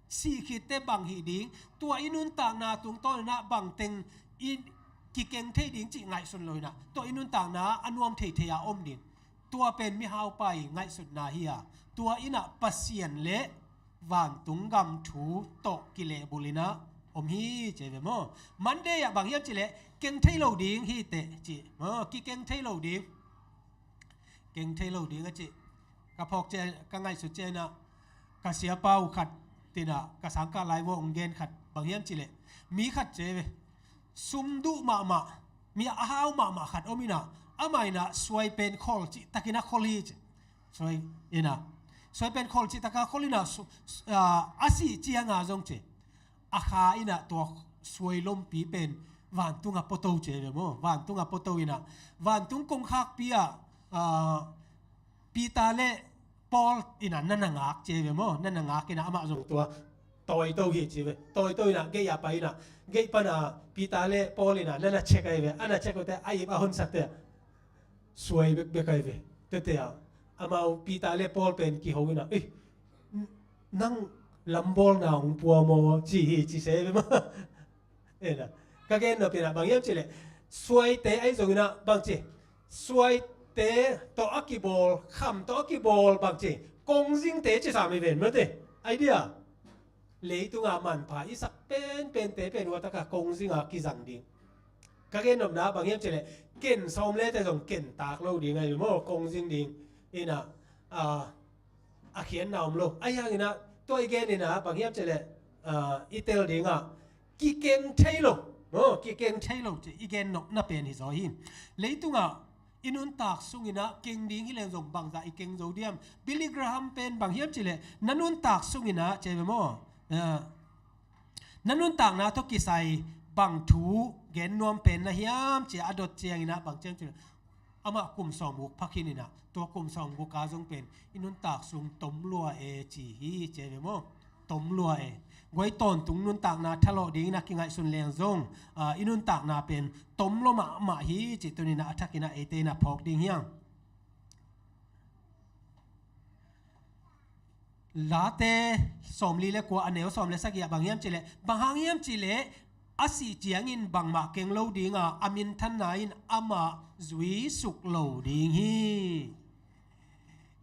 sih khit teh bang hih ding, tua i nuntakna tungtawn in ah bang teng i kikeng thei ding cih ngaihsun lo in ah, tua i nuntakna a nuam theithei a om ding. Tua pen mihaupa i ngaihsutna hi a, tua in ah Pasian le vantung gam thu tawh kilehbulh in ah om hi ci ve maw. Monday ah bang hiam cih leh, keng thei lo ding hi teh ci. Oh, kikeng thei lo ding. Keng thei lo ding a ci. Ka phawk ciang, ka ngaihsut ciang in ah, ka siapa uh khat in ah, ka sangkah lai-ah hong gen khat, bang hiam cih leh, mi khat ci ve, sum duh mahmah, mi a hau mahmah khat om in ah, amah in ah suai pen khol cihtakin a khol hi ci. Suai in ah, suai pen khol cihtakin a khol in ah, su-, su-, ah, a sih ciang a zong ci, a kha in ah tua suai lompi pen vantung ah pua to ci ve maw. Vantung ah pua to in ah, vantung kongkhakpi ah, ah, Peter le Paul in ah na na ngak ci ve maw. Na na ngak in ah amah zong tua tawi to hi ci ve. Tawi to in ah gate ah pai in ah, gate pan ah Peter le Paul in ah na na check ahi ve. A na check uh teh, a ip a honsak teh, suai bekbek ahi ve. Tete ah, amau Peter le Paul pen kiho in ah, "Eh, nang lambawlna hong pua maw?" ci hi ci se ve maw. Ei na, ka gen nop in ah bang hiam cih leh, suaite ahi zongin ah bang ci, suaite tawh a kibawl, kham tawh a kibawl bang ci, kongzingte ci sam hi ven maw te. Idea, leitungah manpha i sak penpente pen ua takah kongzingah kizang ding. Ka gen nopna bang hiam cih leh, ken sawm le teh zong ken tak lo ding ahi maw, kongzing ding. In ah, ah, a khiatna om lo. Ahi hangin ah, tua i gen in ah bang hiam cih leh, ah, i tel ding ah, kikeng thei lo. Oh, kikeng thei lo ci, i gen nopna pen hi zaw hi. Leitungah I nuntak sunginah keng ding hi leng zong bangzah i keng zo diam? Billy Graham pen bang hiam cihleh, na nuntak sunginah, ci ve maw? Ah, na nuntakna tawh kisai bang thu gen nuam pen na hiam, ci a dot cianginah bang ciam cihleh, amah kum sawmguk phakhininah, tua kum sawmguk a zong pen i nuntak sung tom lua e, ci hi, ci ve maw? Tom lua e. Guai tawntung nuntakna thalawh dingin a kingaihsun leng zong, ah, i nuntakna pen tom lua mahmah hi, ci tuninah a thakinah eite inah phawk ding hiang. Late sawmli le kua, a neu sawm le sagih ah bang hiam cihleh, bang hang hiam cihleh, a sih ciangin bangmah keng lo dinga, a minthanna in amah zuisuk lo ding hi.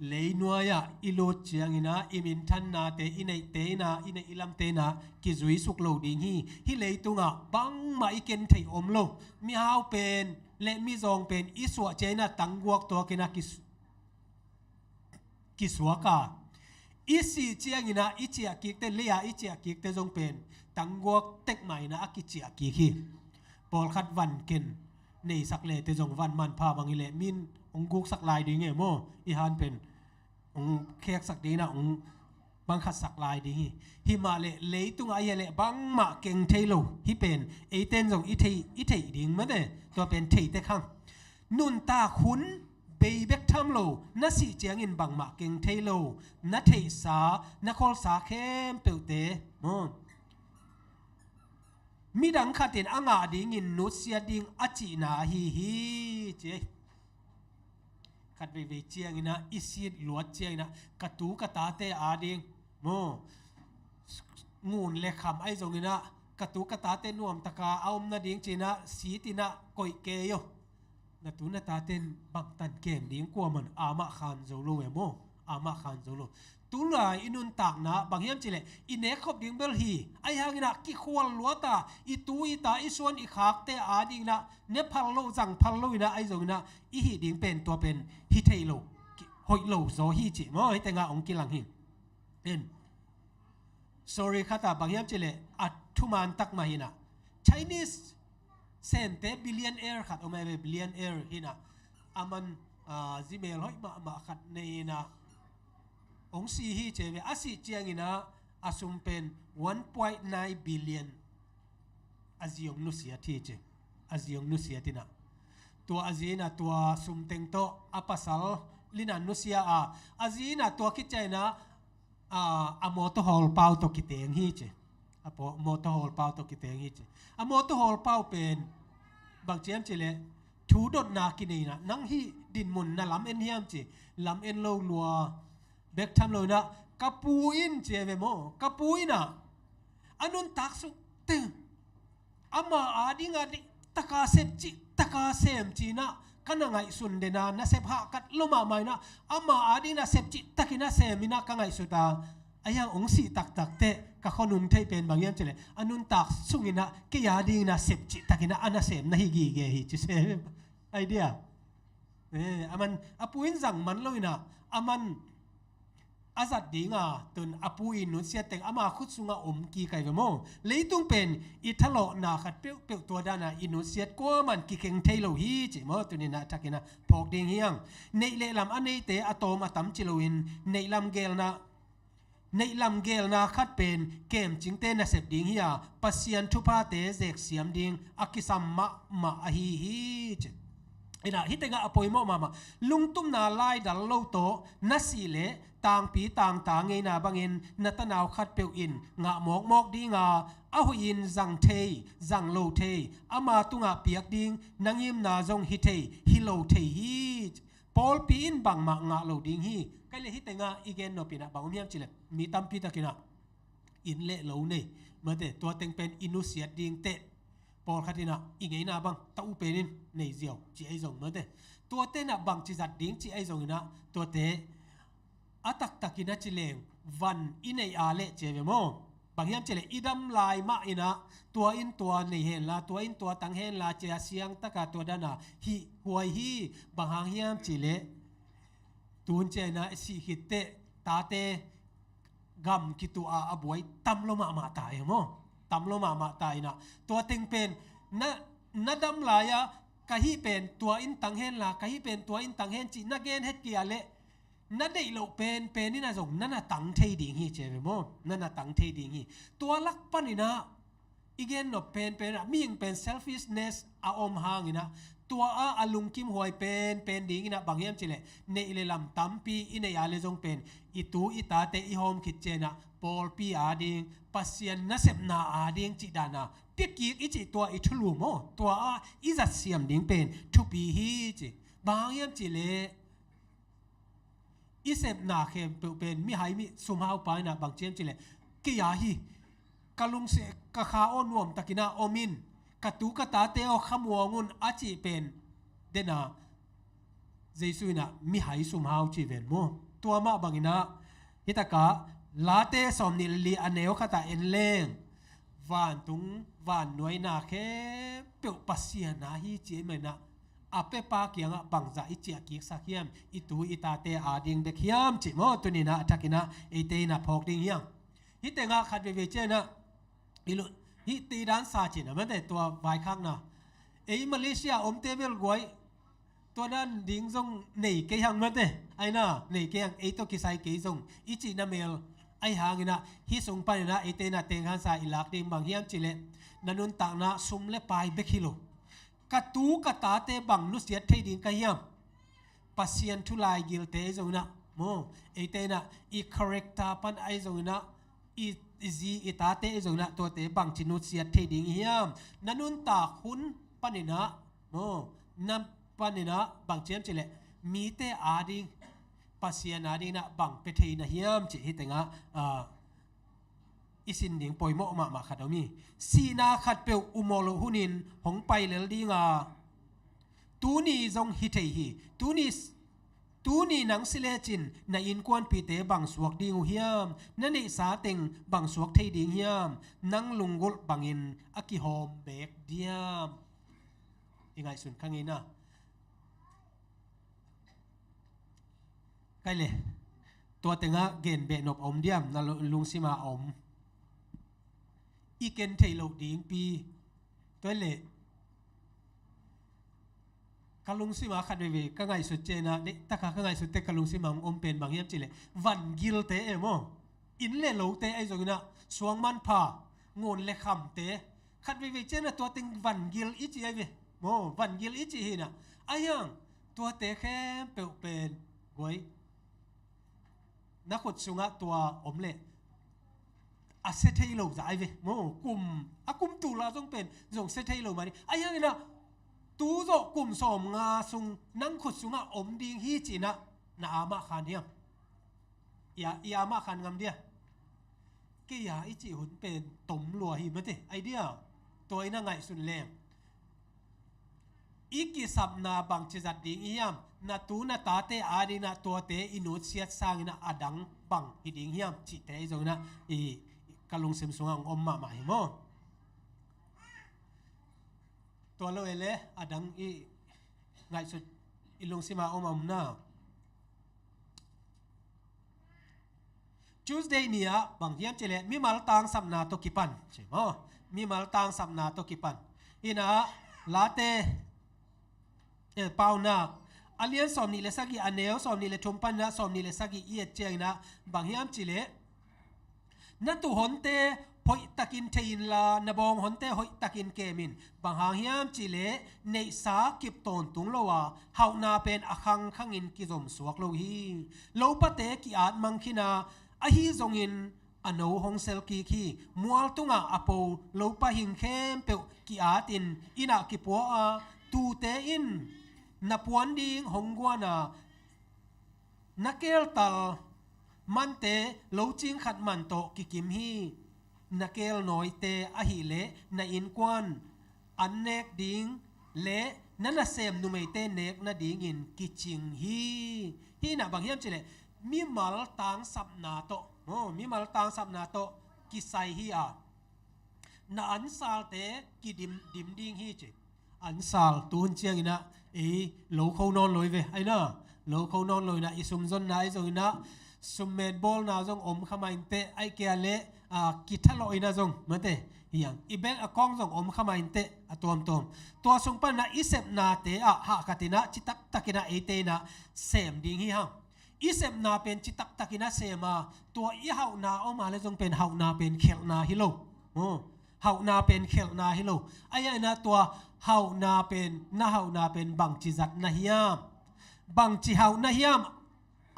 Leinuai-ah i lut cianginah i minthannate, i neihte inah, i neih i lamte inah kizuisuk lo ding hi. Hih leitungah bangmah i ken theih om lo. Mihau pen le mizawng pen i suah cianginah tangguak tuakinah kis-, kisuak a, i sih cianginah i ciahkikte, lei-a i ciahkikte zong pen tangguak tekmah inah a kiciahkik hi. Pawlkhat van ken neisak lete zong van manpha bang hileh min hong guksak lai ding e maw? I han pen hong kheksak dinginah hong bangkhatsak lai ding hi. Himah leh leitungah a hia leh bangmah keng thei lo. Hih pen eiten zong i thei, i theih ding mate, tua pen theitek hang. Nuntak hun bei bek tham lo, na sih ciangin bangmah keng thei lo, na theihsa, na kholsa khempeuhte maw, midang khatin a ngah dingin nutsiat ding a cihna ahi hi, ci. Khat veivei cianginah i sit luat cianginah ka tu ka tate ading maw, ngun le kham ahi zonginah ka tu ka tate nuamtaka a om nading cinah sitinah koih kei aw. Na tu na taten bangtan kem ding kuaman amah khan zo lo e maw? Amah khan zo lo. Tulai i nuntakna bang hiam cihleh, i nekkhop ding bel hi. Ahi hanginah kikhual luata, i tu i ta, i suan i khakte adinginah ne phal lo, zang phal lo inah ahi zonginah i hih ding pen tua pen hi thei lo, hoih lo zaw hi, ci maw? Hih tengah hong kilang hi. En. Sorry, khata bang hiam cihleh, a thuman tak mah hinah, Chinese semte billionaire khat om e ve, billionaire hinah, aman, ah, zimel hoih mahmah khat nei inah hong si hi, ci ve. A sih cianginah a sum pen one point nine billion a zi hong nusiat hi, ci. A zi hong nusiat inah, tua a zi inah tua sum teng tawh a pasal inah nusia a, a zi inah tua khit cianginah, a, a mawtaw hawlpau tawh kiteng hi, ci. A paw-, mawtaw hawlpau tawh kiteng hi, ci. A mawtaw hawlpau pen bang ciam cihleh, thu dotna kineinah, nang hih dinmun na lam en hiam, ci. Lam en lo lua bek tham lo inah, ka pu in, ci ve maw, ka pu inah a nuntak sung teng ama adinga dihtaka sep, cihtaka sem cinah ka na ngaihsun dena, na sep hahkat lo mahmah inah ama adinah sep cihtakinah sem inah ka ngaihsut a, a hiang hong sih taktak teh ka khuanung theih pen bang hiam cihleh, a nuntak sunginah kei adinginah sep cihtakinah a na sem na hi gige hi, ci sem. Idea. Eh, aman a pu in zang man lo inah, aman a zat dinga, tun a pu in nutsiat teng ama khut sungah om kik ahi ve maw? Leitung pen i thalawhna khat peuhpeuh tua dana i nutsiat kuaman kikeng thei lo hi, ci maw? Tuninah thakinah phawk ding hiang. Neih le lam a neite a tawm a tam ci loin, neih lam gelna, neih lam gelna khat pen kemcingte nasep ding hi a, Pasian thuphate zeksiam ding a kisam mahmah ahi hi, ci. Inah hih tengah a poimawh mahmah. Lungtumna laidal lo tawh na sih leh tangpi tangta ngeina bangin na tanau khatpeuh in ngah mawkmawk dinga, a hoihin zang thei, zang lo thei, ama tungah piak ding na ngimna zong hi thei, hi lo thei hi. Pawlpi in bangmah ngah lo ding hi. Kei le hih tengah i gen nopinah bang om hiam cihleh, mi tampi takinah inn le lo nei mate, tua teng pen i nusiat ding teh. Pawlkhat inah i ngeina bang ta uh penin nei ziau, ci ahi zong mate, tua tenah bangci zat ding ci ahi zonginah, tuate a taktakin a ci leng van i neih a leh, ci ahi ve maw? Bang hiam cihleh, i dam lai mah inah tua in tua nei henla, tua in tua tang henla, ci a siangtaka tua dana hih huai hi. Bang hang hiam cihleh, tun cianginah i sih khit teh tate gam kituh a a buai tam lo mahmah ta e maw? Tam lo mahmah ta inah, tua teng pen na, na dam lai-a ka hih pen tua in tang hen la, ka hih pen tua in tang hen cih na gen het kei a leh, na deih loh penpen in a zong na na tang thei ding hi ci ve maw? Na na tang thei ding hi. Tua lak panin ah i gen nop penpen ah mihing pen selfishness a om hangin ah, tua ah a lungkim huai penpen dingin ah bang hiam cih leh, neih le lam tampi i neih a leh zong pen i tu i tate i hawm khit ciangin ah pawlpi ading, Pasian nasepna ading cih dan a pia kik i cih tua i thulu maw? Tua ah i zatsiam ding pen thupi hi ci. Bang hang hiam cih leh, i sepna khempeuh pen mihai mi sumhaupa in ah bang ci hiam cih leh, kei a hi, ka lungsim, ka kha aw nuamtakin ah om in, ka tu ka tate aw khamuang un a cih pen den a, Jesu in ah mihai sumhau ci ven maw? Tua mah bangin ah, hi tak ah Late sawmnih le li a neu khat ah en leng, vantung vannuaina khempeuh Pasian a hi ci ahih manin ah, a pepa kiangah bangzah i ciah kiksak hiam, i tu i tate ading bek hiam cih maw? Tuni in ah a thakin ah eite in ah phawk ding hiam? Hih tengah khat veivei ciangin ah, i lu-, hih teidan sa cin a mate, tua vaikhakna. Ei Malaysia omte bel guai, tua dan ding zong nei kei hang mate, ai na, nei kei hang, ei tawh kisai kei zong i cihna mel. Ahih hangin ah hih sung panin ah eite in ah tengkhansa i lak ding bang hiam cih leh, na nuntakna sum le pai bek hi lo, ka tu ka tate bang nusiat thei ding ka hiam? Pasian thu laigilte ahi zongin ah maw, eite in ah i character pan ahi zongin ah, i, i zi i tate ahi zongin ah tuate bangci nusiat thei ding i hiam? Na nuntak hun panin ah maw, na panin ah bang ci hiam cih leh, mite ading, Pasian ading in ah bang pia thei na hiam cih hih tengah, ah, i sin ding poimawh mahmah khat om hi. Sihna khatpeuh um aw loh hunin hong pai lel ding a, tuni zong hi thei hi. Tuni, tuni nang si lecin na innkuanpihte bang suak ding uh hiam? Na neihsa teng bang suak thei ding hiam? Nang lunggulh bangin a kihawm beek diam? I ngaihsun kha ngei na. Kai le, tua tengah gen beh nop a om diam, na lu-, lungsima a om? I ken theih loh dingpi. Tua le, ka lungsima khat veivei ka ngaihsut ciangin ah, deih taka ka ngaihsutte ka lungsima hong om pen bang hiam cih leh, van gilte e maw, inn le lote ahi zongin ah, suang manpha, ngun le khamte, khat veivei ciangin ah tua teng van gil i ci ahi ve maw, van gil i ci hi in ah. Ahih hang tuate khempeuh pen guai, na khut sungah tua om leh a sia thei lo zah ahi ve maw, kum, a kum tul a zong pen zong sia thei lo mah ni. Ahih hangin ah tu zawh kum sawmnga sung nang khut sungah om ding hi ci in ah na amah khan hiam? I a, i amah khan ngam dia? Kei a i cih hun pen tom lua hi mate, ai dia? Tua in ah ngaihsun leng, i kisapna bangci zat ding i hiam? Na tu na tate ading in ah tuate i nutsiat sangin ah a dang bang hi ding hiam cihte ahi zongin ah, i, ka lungsim sungah hong om mahmah hi maw? Tua lo e le, a dang i ngaihsut, i lungsima om a om na. Tuesday ni ah bang hiam cih leh, mimal tangsapna tawh kipan ci maw? Mimal tangsapna tawh kipan. In ah Late, eh, Paunak a lian sawmnih le sagih, a neu sawmnih le thum panin ah sawmnih le sagih i et ciangin ah bang hiam cih leh, na tuuhonte hoihtakin thei inla, na bawnghonte hoihtakin kem in. Bang hang hiam cih leh, neihsa kip tawntung lo a, hauhna pen a khangkhangin kizom suak lo hi. Lopate ki-at mang khin a, ahi zongin a no hong sel kik hi. Mual tungah a po lopa hing khempeuh ki-atin inn ah kipua a, tuute in na puan ding hong guan a, na keeltal mante locing khat man tawh kikim hi. Na keel nawite ahih leh na innkuan an nek ding le na nasem numeite nek nadingin kicing hi. Hih in ah bang hiam cih leh, mimal tangsapna tawh, oh, mimal tangsapna tawh kisai hi a, na ansalte kidim, dim ding hi ci. Ansal tuhun ciangin ah, ei, lo kho nawn lo hi ve, ai na, lo kho nawn lo in ah, i sumzonna ahi zongin ah, summet bawlna zong om kha mah inteh, ahih kei leh, a, kithalawh in a zong mate hiang i bel a kawng zong om kha mah inteh a tuamtuam. Tua sung panin ah i sepnate ah hahkhat in ah citaktak in ah eite in ah sem ding hi hang. I sepna pen citaktak in ah sem a, tua i hauhna om a le zong pen hauhna pen khelhna hi lo. Hauhna pen khelhna hi lo. Ahi hangin ah tua hauhna pen, na hauhna pen bangci zat na hiam? Bangci hauh na hiam?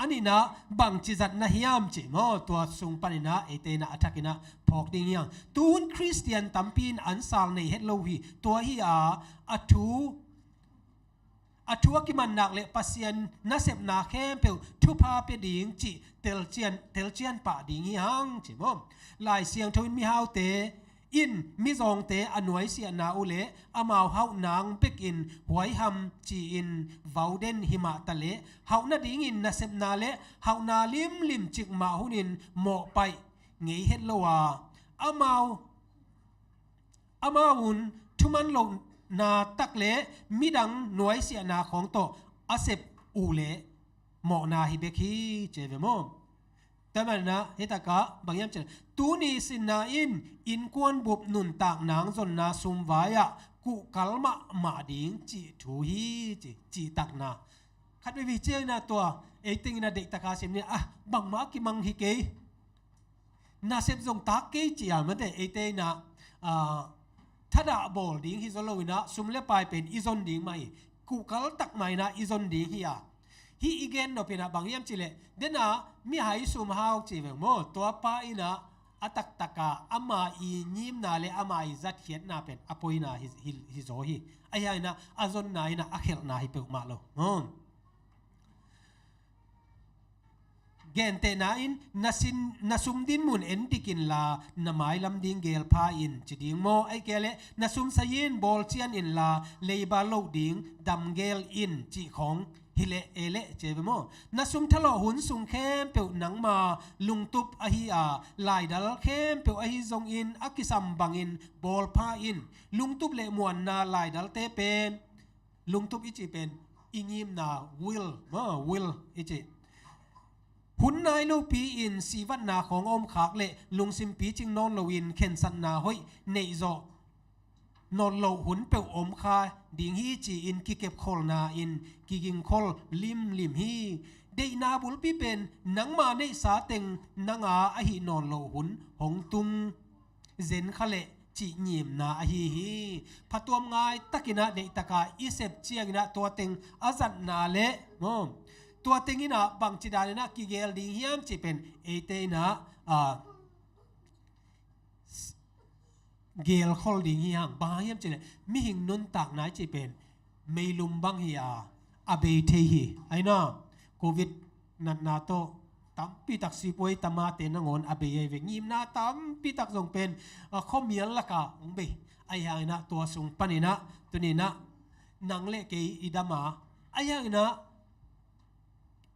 A nihna bangci zat na hiam cih maw? Tua sung panin ah eite in ah a thak in ah phawk ding hiang. Tuhun Khristian tampi in an sal nei het lo hi. Tua hi a, a thu a thu a kiman nak le Pasian nasepna khempeuh thupha pia ding cih telcian, telcian pah ding hi hang ci maw? Lai Siangtho in mihaute in mizawngte a nuaisiahna uh le amau hauh nang bekin huaiham ci-in vau den hi mah ta le, hauh nadingin nasepna le hauhna limlim cikmah hunin mawhpaih ngei het lo a, amau amau un thuman lohna tak le midang nuaisiahna khawng tawh a sep uh le mawhna hi bek hi ci ve maw? Tua manin ah hitakah bang hiam cih leh, tuni sinna in innkuan bup nuntak nang zonna sum vai-ah kuhkal mahmah ding cih thu hi ci, cihtakna. Khat veivei ciangin ah tua ei tengin ah deihtaka sim ni ah, bangmah kimang hi kei. Nasep zong tak kei ci a mate, eite in ah, ah, thadah bawl ding hi zaw lo in ah sum le pai pen i zon ding mah hi. Kuhkal tak mah in ah i zon ding hi a. Hih i gen nop in ah bang hiam cih leh, den a mihai sum hau ci veng maw? Tua pa in ah a taktak a ama i ngimna le ama i zatkhiatna pen a poina hi, hi, hi zaw hi. Ahi hangin ah a zonna in ah a khelhna hi peuhmah lo. Maw? Gentehna in, na sin, na sum dinmun en dik inla, na mailam ding geel pha in ci ding maw? Ahih kei leh na sum sai in bawl cian inla, leiba loh ding dam geel in cih khawng hi leh e leh ci ve maw? Na sum thalawh hun sung khempeuh nangma lungtup ahi a, laidal khempeuh ahi zongin a kisam bangin bawl pha in. Lungtup le muanna laidalte pen, lungtup i cih pen i ngimna, will maw, will i cih. Hun nai lopi in sivatna khawng a om khak le lungsim picing nawn loin khensatna hoih neih zawh nawn loh hun peuh om kha ding hi ci-in kikepkholna in kigingkhol limlim hi. Deihna bulpi pen nangma neihsa teng nanga ahi nawn loh hun hong tung zen kha leh cih ngimna ahi hi. Phatuam ngai takin ah deihtaka i sep ciangin ah tua teng a zatna le maw, tua teng in ah bangci danin ah kigeel ding hiam cih pen eite in ah, ah, geelkhol ding hi hang. Bang hang hiam cih leh mihing nuntakna i cih pen meilum bang hi a, a bei thei hi. Ahi na, covid natna tawh tampitak sipuai tamate nangawn a bei ahi ve. Ngimna tampitak zong pen, a, khuamial laka hong bei. Ahi hangin ah tua sung panin ah tuni in ah nang le kei i dam a, ahi hangin ah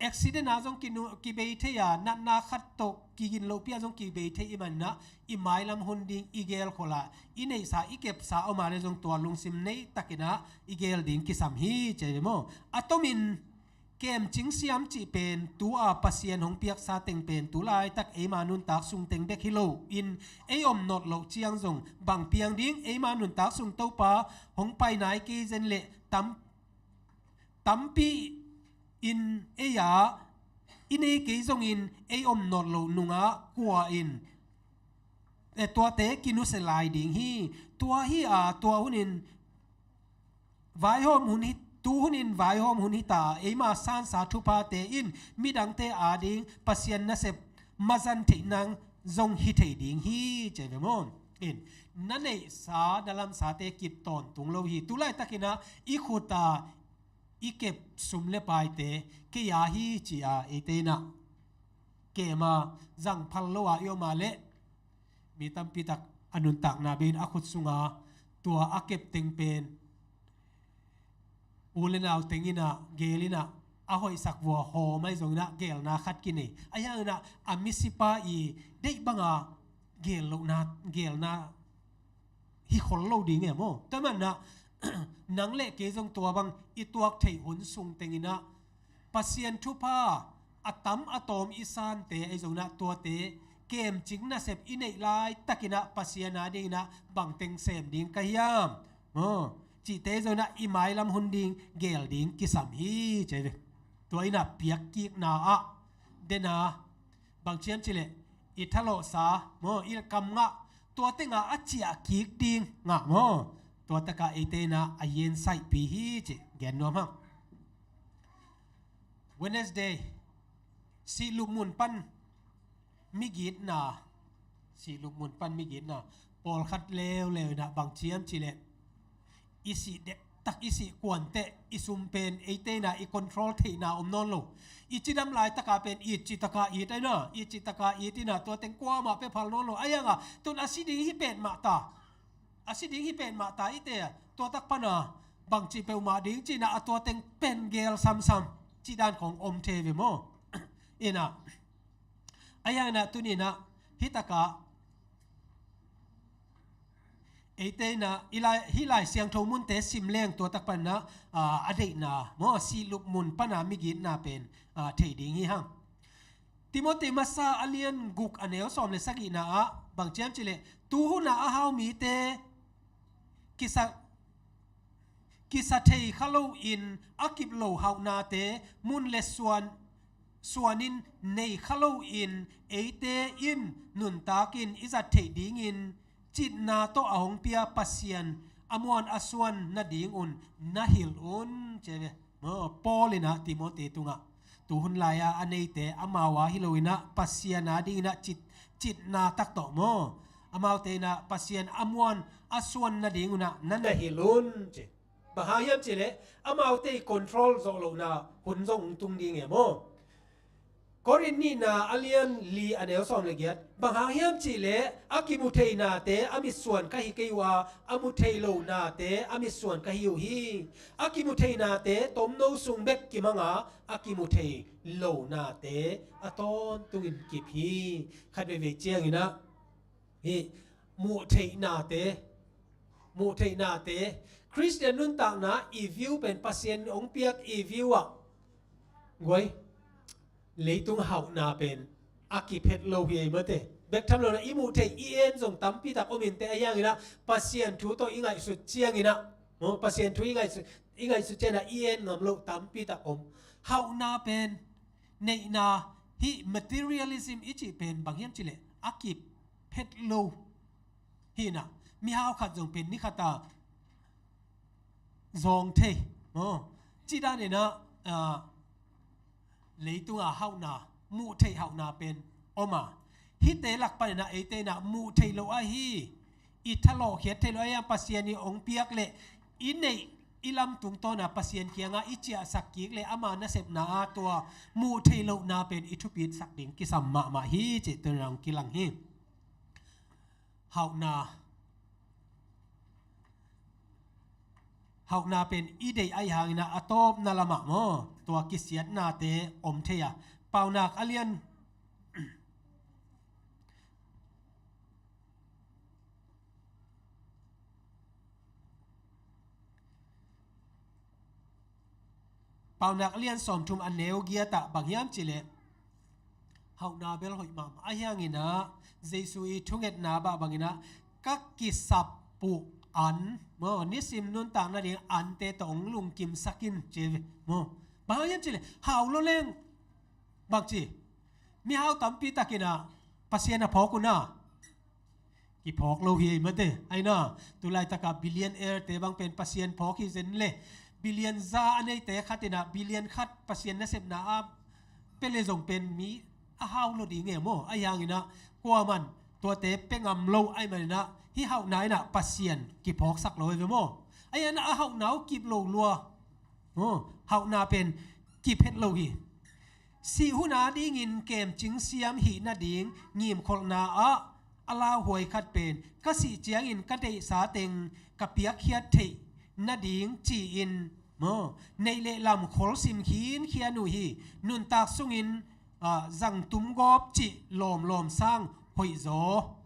accident ah zong kinu-, kibei thei a, natna khat tawh kigin lohpi ah zong kibei thei i manin ah i mailam hun ding i geelkhol a, i neihsa i kepsa om a le zong tua lungsim nei takin ah i geel ding kisam hi ci ve maw? A tomin kemcing siam cih pen tu a Pasian hong piaksa teng pen tu laitak eima nuntak sung teng bek hi lo in, ei om nawt loh ciang zong bang piang ding, eima nuntak sung Topa hong pai nai kei zen le tam tampi in ei a, i nei kei zongin ei om nawt loh nungah kua in, e, tuate kinusia lai ding hi. Tua hi a, tua hunin vaihawm hun hi, tu hunin vaihawm hun hi ta, eima sansa thuphate in midangte ading Pasian nasep mazan theih nang zong hi thei ding hi ci ve maw? In, na neihsa na lamsate kip tawntung lo hi. Tu laitakin ah i khut a i kep sum le paite kei a hi ci a, eite in ah kem a, zang phal lo a i om a leh mi tampitak a nuntakna bei in a khut sunga tua a kep teng pen u le nau teng in ah geel in ah a hoihsak vua hawm ahi zongin ah geelna khat kinei. Ahi hangin ah a misipa i deih banga geel lohna, geelna hi khol lo ding e maw? Tua manin ah nang le kei zong tua bang i tuak theih hun sung tengin ah Pasian thupha a tam a tawm i sante ahi zongin ah tuate kemcing nasep i neih laitakin ah Pasian a dingin ah bangteng sem ding ka hiam? Maw, cihte zong ah i mailam hun ding geel ding kisam hi ci ve. Tua in ah piakkikna ah den a, bang ci hiam cih leh i thalawhsa, maw, i kam ngah, tua teng ah a ciah kik ding ngah, maw. Tua tak ah eite in ah a yensaihpih hi cih gen nuam hang. Wednesday, sihlup mun pan migitna, sihlup mun pan migitna, pawlkhat leuleu in ah bang ci hiam cih leh i sih dektak, i sih kuan teh i sum pen eite in ah i control theihna om nawn lo. I cidam laitak a pen it cih tak a it a, in ah, it cih tak a it in ah tua teng kuamah pia phal nawn lo. Ahi hang a, tu-in a si ding hi petmah ta, a si ding hi petmah ta, eite ah tua tak pan a bangci peuhmah ding ci-in ah a tua teng pen geel samsam cih dan khong om thei ve maw. In ah, ahi hang in ah tuni-in ah hih tak ah eite in ah i Lai, hih Lai Siangtho munte sim leng tua tak pan in ah, ah, a deihna, maw, sihlup mun pan a migitna pen, ah, thei ding hi hang. Timoti masa a lian guk a neu sawm le sagihna ah bang ci hiam cih leh, tu hun ah a hau mite kisa, kisa thei kha loin a kip lo hauhnate mun le suan, suanin nei kha loin eite in nuntakin i zat theih dingin citna tawh a hong pia Pasian a muan a suan nadingun na hilh un ci ve. Maw, Paul in ah Timoti tungah tu hun lai-a a neite amau a hi loin ah Pasian a dingin ah cit, citna tak tawh, maw, amaute in ah Pasian a muan a suan nadingun ah na, na hilh un ci. Bang hang hiam cih leh amaute i control zawh lohna hun zong hong tung ding e maw. Korin nihna a lian li a neu sawm le giat. Bang hang hiam cih leh a kimu thei nate a mitsuan ka hi kei uh a, a mu thei lo nate a mitsuan ka hi uh hi. A kimu thei nate tomno sung bek kimang a, a kimu thei lo nate a tawntungin kip hi. Khat veivei ciangin ah hih muh theih nate, muh theih nate, Khristian nuntakna i view pen Pasian hong piak i view ah, guai, leitung hauhna pen a kiphet lo hi ei mate. Bek tham lo-in ah i muh theih i en zong tampi tak om inteh, ahi hangin ah Pasian thu tawh i ngaihsut ciangin ah, maw, Pasian thu i ngaihsut, i ngaihsut ciangin ah i en ngam loh tampi tak om. Hauhna pen, neihna, hih materialism i cih pen bang hiam cih leh a kip phet lo hi-in ah, mihau khat zong pen ni khat a zawng thei, maw, cih danin ah, ah, leitung a hauhna, muh theih hauhna pen om a, hihte lak panin ah eite in ah muh theih loh ahi, i thalawhkhiat theih loh ahi, a Pasian in hong piak leh i neih i lam tungtawn a Pasian kiangah i ciahsak kik leh ama nasepna a tua muh theih lohna pen i thupitsak ding kisam mahmah hi cih tu-in ah hong kilang hi. Hauhna, hauhna pen i deih ahih hangin ah a tawpna lamah maw, tua kisiatnate om thei a. Paunak a lian, Paunak a lian sawmthum a neu giat ah bang hiam cih leh, hauhna bel hoih mahmah. Ahi hangin ah Jesu i thungetna bah bangin ah ka kisap uh an, maw, nisim nuntak nading ante tawh hong lungkimsak in ci ve, maw. Bang hang hiam cih leh hau lo leng bang ci, mihau tampi takin ah Pasian a phawk un ah kiphawk lo hi ei mate. Ahi na, tu laitak a billionaire-te bang pen Pasian phawk hi zen leh, billion za a neite khat in ah billion khat Pasian nasepna a pia leh zong pen mi a hau lo ding e maw. Ahi hangin ah kuaman tuate pia ngam lo ahih manin ah hih hauhna in ah Pasian kiphawksak lo hi ve maw. Ahi hangin ah a hauhna uh kip lo lua. Maw, hauhna pen kiphet lo hi. Sih hun a dingin kemcing siam hih nading ngimkholhna ah a lauhuai khat pen, ka sih ciangin ka deihsa teng ka piakkhiat theih nading ci-in, maw, neih leh lam kholsim khinkhian uh hi. Nuntak sungin, ah, zangtum gawp cih lawmlawm sang hoihzaw.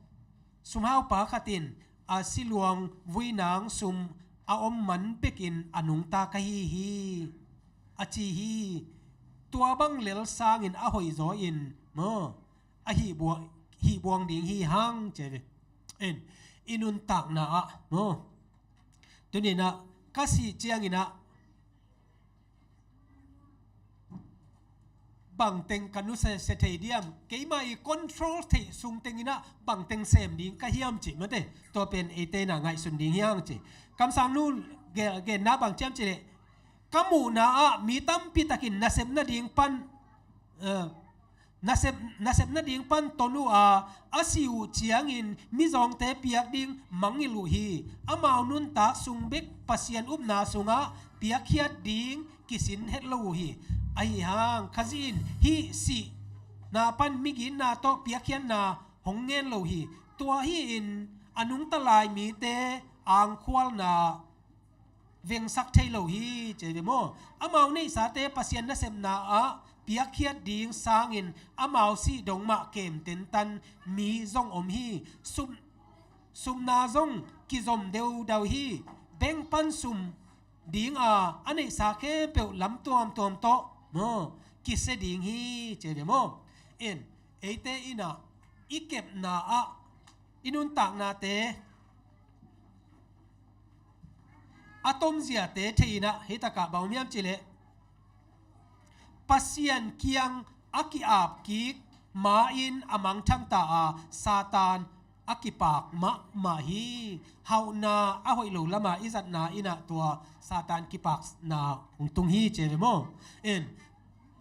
Sumhaupa khat in a siluang vuinang sum a om man bekin a nungta ka hi hi, a ci hi. Tua bang lel sangin a hoihzaw in, maw, a hihbuah, hih buang ding hi hang ci ve. En, i nuntakna ah, no? Tuni-in ah ka sih ciangin ah bangteng ka nusia thei diam, keima i control theih sung tengin ah bangteng sem ding ka hiam cih mate, tua pen eite in ah ngaihsun ding hi hang ci. Kamsangnu ge-, genna bang ci hiam cih leh, ka muhna ah mi tampi takin nasep nading pan, eh, nasep, nasep nading pan ton uh a, a sih uh ciangin mizawngte piak ding mangngilh uh hi. Amau nuntak sung bek Pasian upna sungah piakkhiat ding kisin het lo uh hi. Ahi hang Khazih in hih sihna pan miginna tawh piakkhiatna hong ngen lo hi. Tua hi-in a nungta lai mite angkhualna vengsak thei lo hi ci ve maw. Amau neihsate Pasian nasepna ah piakkhiat ding sangin amau sih dong mah kem tentan mi zong om hi. Sum, sumna zong kizom deudau hi. Bank pan sum ding a, a neihsa khempeuh lam tuamtuam tawh maw, kisia ding hi ci ve maw. En, eite in ah i kepna ah i nuntaknate a tomziate thei-in ah, hih takah bang om hiam cih leh, Pasian kiang a ki-ap kik ma-in a mangthang ta a, Satan a kipak mahmah hi. Hauhna a hoih lo lamah i zatna in ah tua Satan kipakna hong tung hi ci ve maw. En,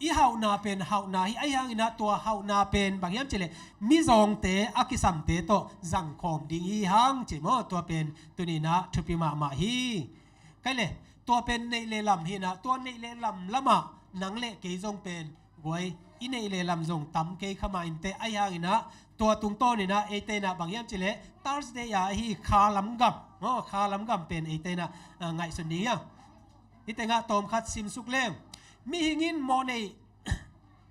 i hauhna pen hauhna hi, ahi hangin ah tua hauhna pen bang hiam cih leh mizawngte a kisamte tawh zangkhawm ding hi hang ci maw. Tua pen tuni-in ah thupi mahmah hi. Kai le, tua pen neih le lam hi-in ah, tua neih le lam lamah nang le kei zong pen guai, i neih le lam zong tam kei kha mah inteh, ahi hangin ah tua tungtawnin ah eite in ah bang hiam cih leh Thursday a hi kha lam gam, maw, kha lam gam pen eite in ah, ah, ngaihsun ding hi hang. Hih tengah tawmkhat simsuk leng. Mihing in mawhnei,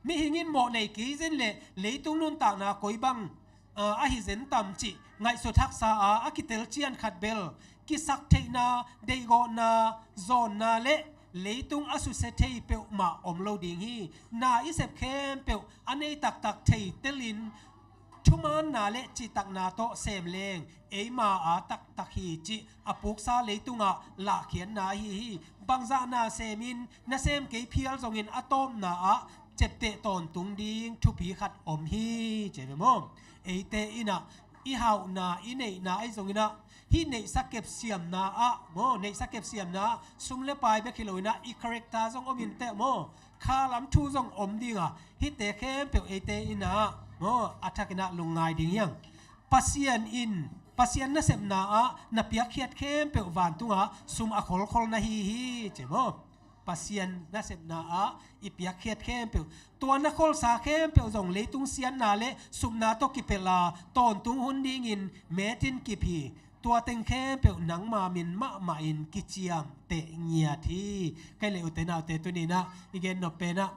mihing in mawhnei kei zen leh leitung nuntakna koi bang, ah, ahi zen tam cih ngaihsut haksa a, a kitel cian khat bel kisaktheihna, deihgawhna, zawnna le leitung a susia thei peuhmah om lo ding hi. Na i sep khempeuh a nei taktak thei telin thumaanna le cihtakna tawh sem leng eima a taktak hi cih a puksa leitungah lahkhiatna ahi hi. Bangzah na semin nasem kei phial zongin a tawpna ah ciapteh tawntung ding thupi khat om hi ci ve maw. Eite in ah i hauhna, i neihna ahi zongin ah, hih neihsa kepsiamna ah maw, neihsa kepsiamna ah sum le pai bek hi lo-in ah i character zong om inteh maw, kha lam thu zong om ding a, hihte khempeuh eite in ah maw, a thakin ah lungngai ding hi hang. Pasian in, Pasian nasepna ah na piakkhiat khempeuh vantungah sum a kholkhol na hi hi ci maw. Pasian nasepna ah i piakkhiat khempeuh, tua na kholsa khempeuh zong leitung siatna le supna tawh kipelh a, tawntung hun dingin metin kip hi. Tua teng khempeuh nangma min mahmah in kiciamteh ngiat hi. Kai le, ute naute, tuni-in ah i gen nop pen ah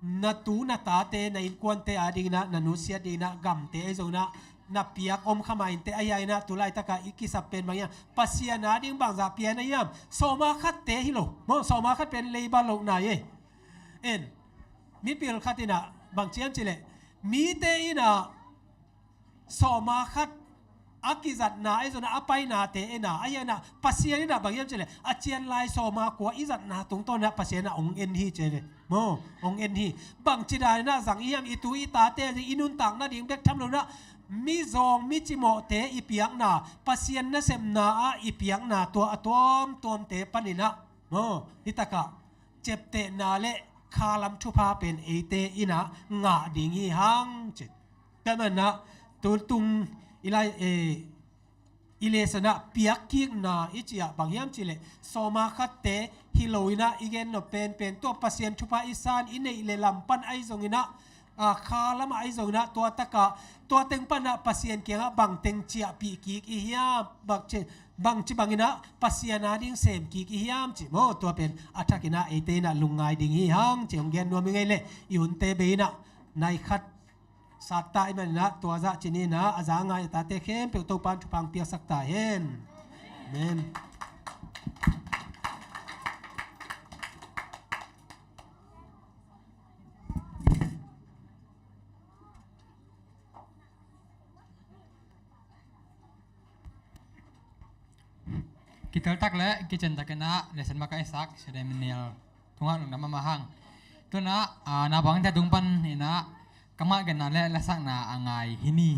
na tu na tate, na innkuante adingin ah, na nusiat dingin ah, gamte ahi zongin ah na piak om kha mah inteh, ahi hangin ah tu laitakah i kisap pen bang hiam, Pasian ading bangzah piak na hiam? Sawma khatte hi lo maw, sawma khat pen leiba loh nai e. En, mipil khat in ah bang ci hiam cih leh, mite in ah sawma khat a kizatna ahi zongin ah, a painate en a, ahi hangin ah Pasian in ah bang hiam cih leh, a cian lai sawma kua i zatna tungtawnin ah Pasian in ah hong en hi ci ve maw, hong en hi. Bangci danin ah zang i hiam, i tu i tate i nuntak nading bek tham lo-in ah, mizawng micimawhte i piakna, Pasian nasepna ah i piakna, tua a tuamtuamte panin ah maw, hih takah ciaptehna le kha lam thupha pen eite in ah ngah ding hi hang ci. Tua manin ah tu tung i lai, eh, i lesson ah piakkikna i cih ah bang hiam cih leh, sawma khatte hi lo-in ah i gen nop penpen, tua Pasian thupha i san, i neih le lam pan ahi zongin ah, a, kha lamah ahi zongin ah, tua takah, tua teng pan ah Pasian kiangah bangteng ciahpih kik i hiam, bangci, bangci bangin ah Pasian ading sem kik i hiam cih maw, tua pen a thakin ah eite in ah lungngai ding hi hang ci hong gen nuam ing ei le. I hunte bei in ah nai khat sat ta ahih manin ah, tua zah ci ni in ah, a za a ngai a tate khempeuh Topa'n thupha hong piaksak ta hen. Amen. Tel tak le kicen takin ah lesson makaihsak Sia Daniel tungah lungdam mahmah hang. Tu-in ah, ah, naupangte tung panin ah ka mah genna le lasakna a ngai hi ni.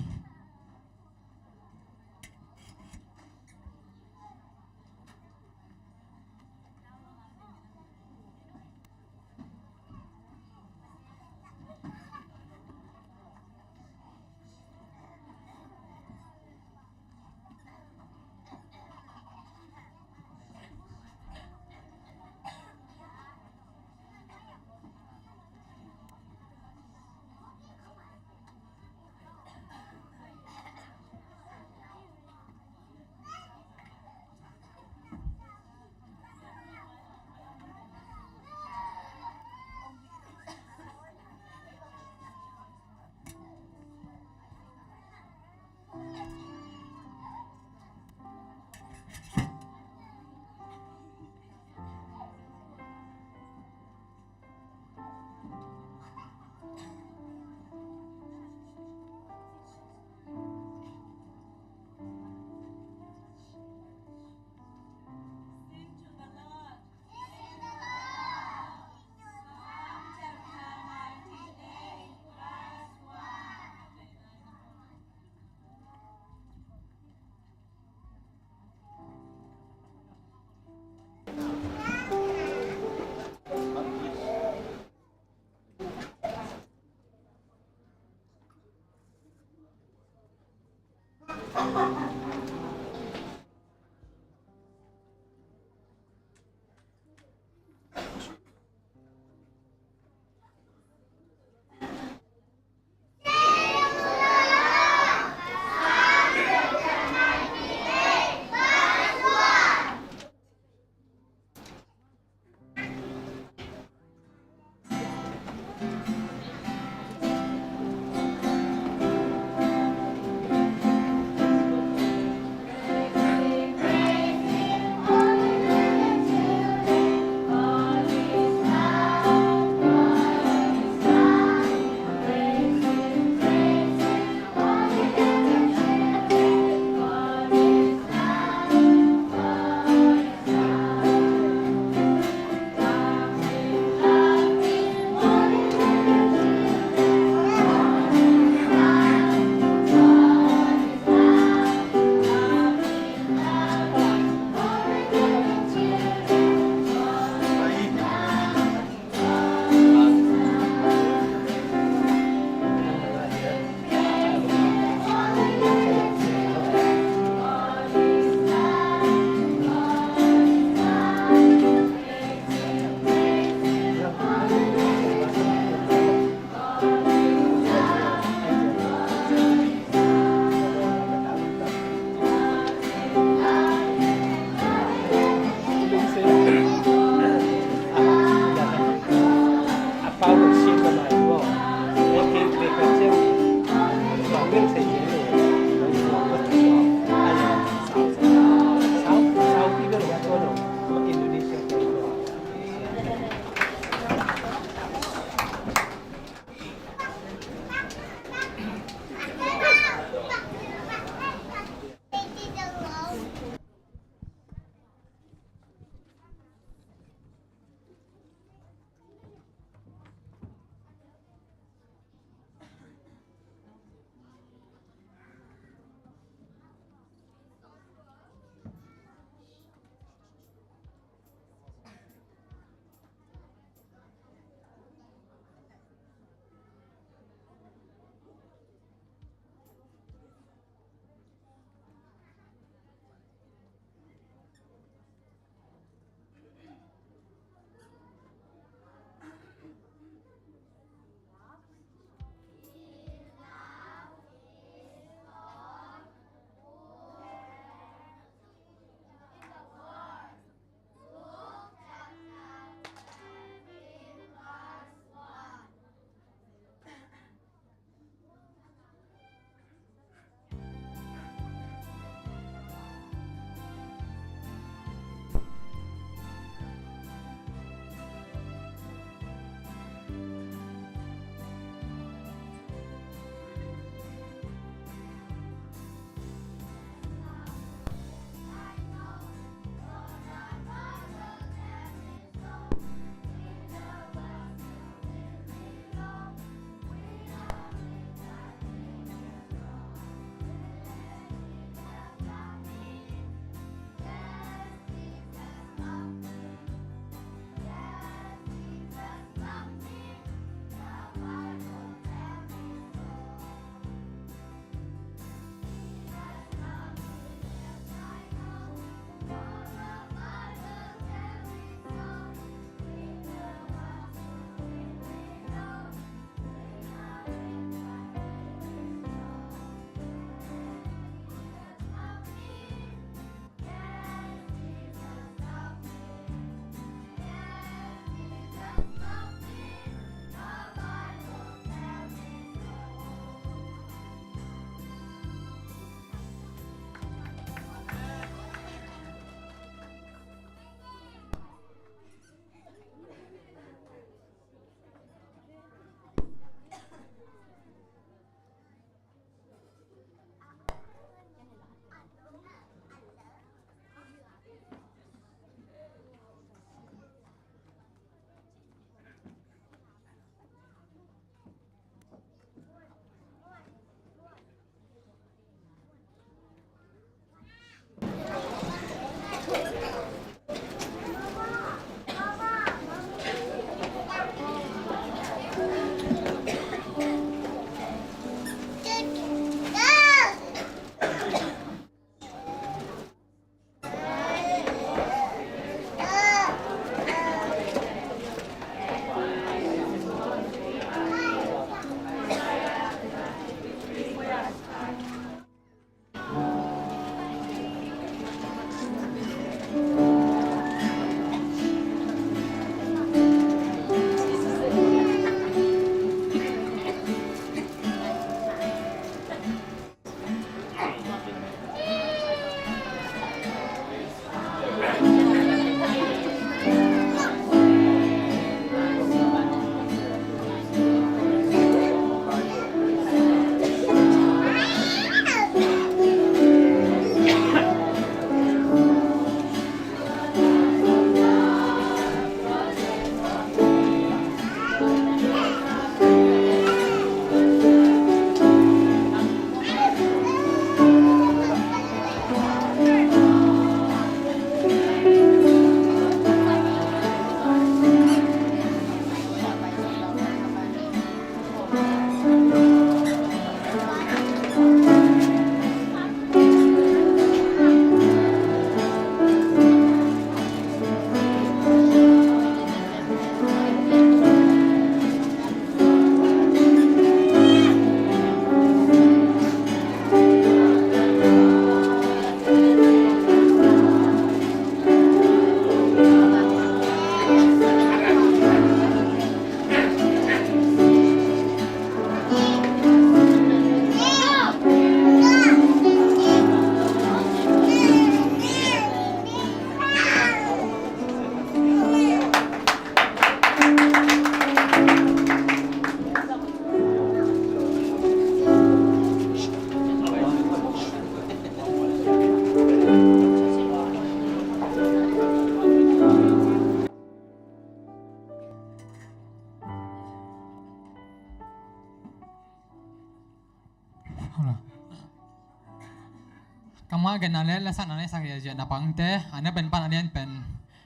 A genna le lasakna na i sak ziahziah na pangte a na pen pan a lian pen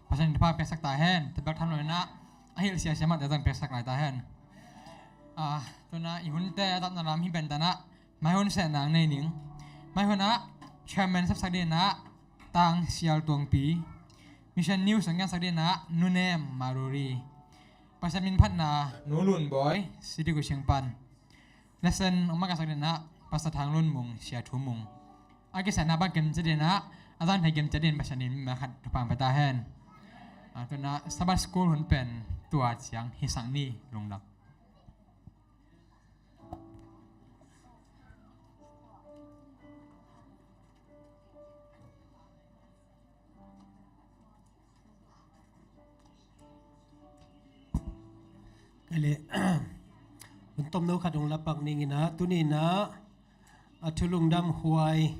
Pasian in thupha piaksak ta hen. Tabek tham lo inah a hilh siasia mahte zong piaksak lai ta hen. Ah, tuna i hunte a zatna lam hi pen tanah mai hun sehna ang nei ning. Mai hunah chairman sapsak dinah Tang Sial Tuangpi, Mission News ang giansak dinah Nu Nem Maruri, Pasian min phatna Nu Lun Bawi, City Kusiang pan. Lesson ong makasak dinah Pastor Thang Lun Mung, Sia Thu Mung. A kisana bang kem cedinah a zan thei kem cedin Pasian in mi khat thupha pia ta hen. A tuna Sabbath School hun pen tua ciang hisak ni lungdam. Kale, hun tomno khat hong lapak ninginah tuninah a thu lungdam huai,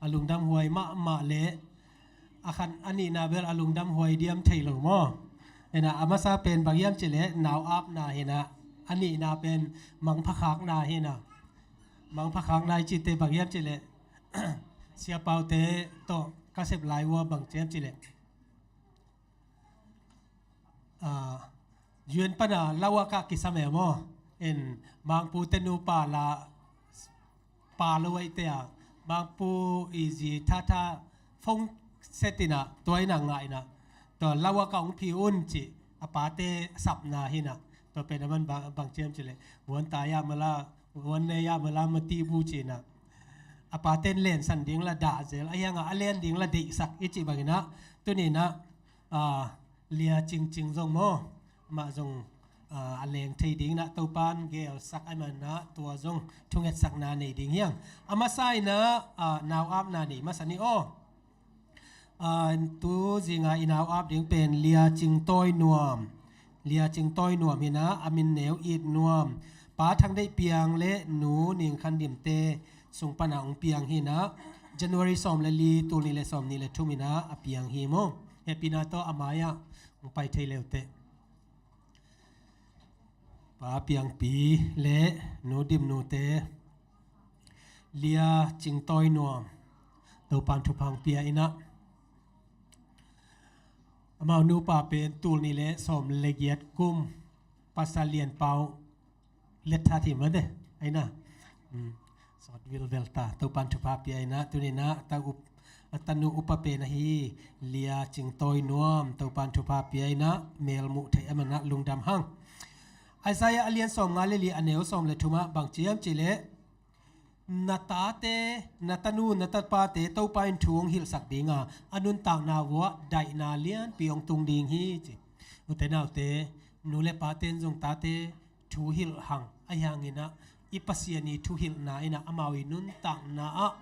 a lungdam huai mahmah le a khan a nihna bel a lungdam huai diam thei lo maw? Hinah a masa pen bang hiam cileh nau apna hinah a nihna pen mangphakhakna hinah. Mangphakhakna i cite bang hiam cileh siapaute tawh ka sep lai ua bang ciam cileh UN pana lawaka kisam e maw? In Mangpu te nupa la pa lo aite a Mangpu izi thatha phone setina tua ina ngah ina tua lawaka ong phi un ci a pate sapna hina tua pen a man bang ciam cileh huan ta ya mala huan ne ya mala mati bu cina a paten len san ding la dah zel a hianga a len ding la deihsak i ci bangina tunina Lia Cingcing zong maw? Amah zong a leng thei ding na Topan gelsak a man na tua zong thungetsakna nei ding hiang. A masa ina nau apna nei masa ni aw. Tu zinga i nau ap ding pen Lia Cingtawi Nuam. Lia Cingtawi Nuam hina a min neu It Nuam. Pa Thang Deih Piang le Nu Ning Khan Dim te sung pana ong piang hina January sawm le li tul ni le sawm ni le thum ina a piang hi maw? Hepina tawh a mai-ah hong pai thei leute. Pa Piangpi le Nu Dimnu te Lia Cingtawi Nuam Topan thupha pia ina amau nupa pen tul ni le sawm le giat kum Pastor Lian Pau let tha thim mate aina sawt vilvel ta Topan thupha pia ina tunina ta up a tanu upa pen ahi Lia Cingtawi Nuam Topan thupha pia ina mel muh theih a mana lungdam hang. Isaiah a lian sawm nga le li a neu sawm le thuma bang ciam cileh na tate na tanu na tapate Topa in thu hong hilhsak dinga a nuntakna vuah daihna lianpi hong tung ding hi ci. Ute naute nu le paten zong tate thu hilh hang a hiangina i Pasian i thu hilhna ina amau i nuntakna ah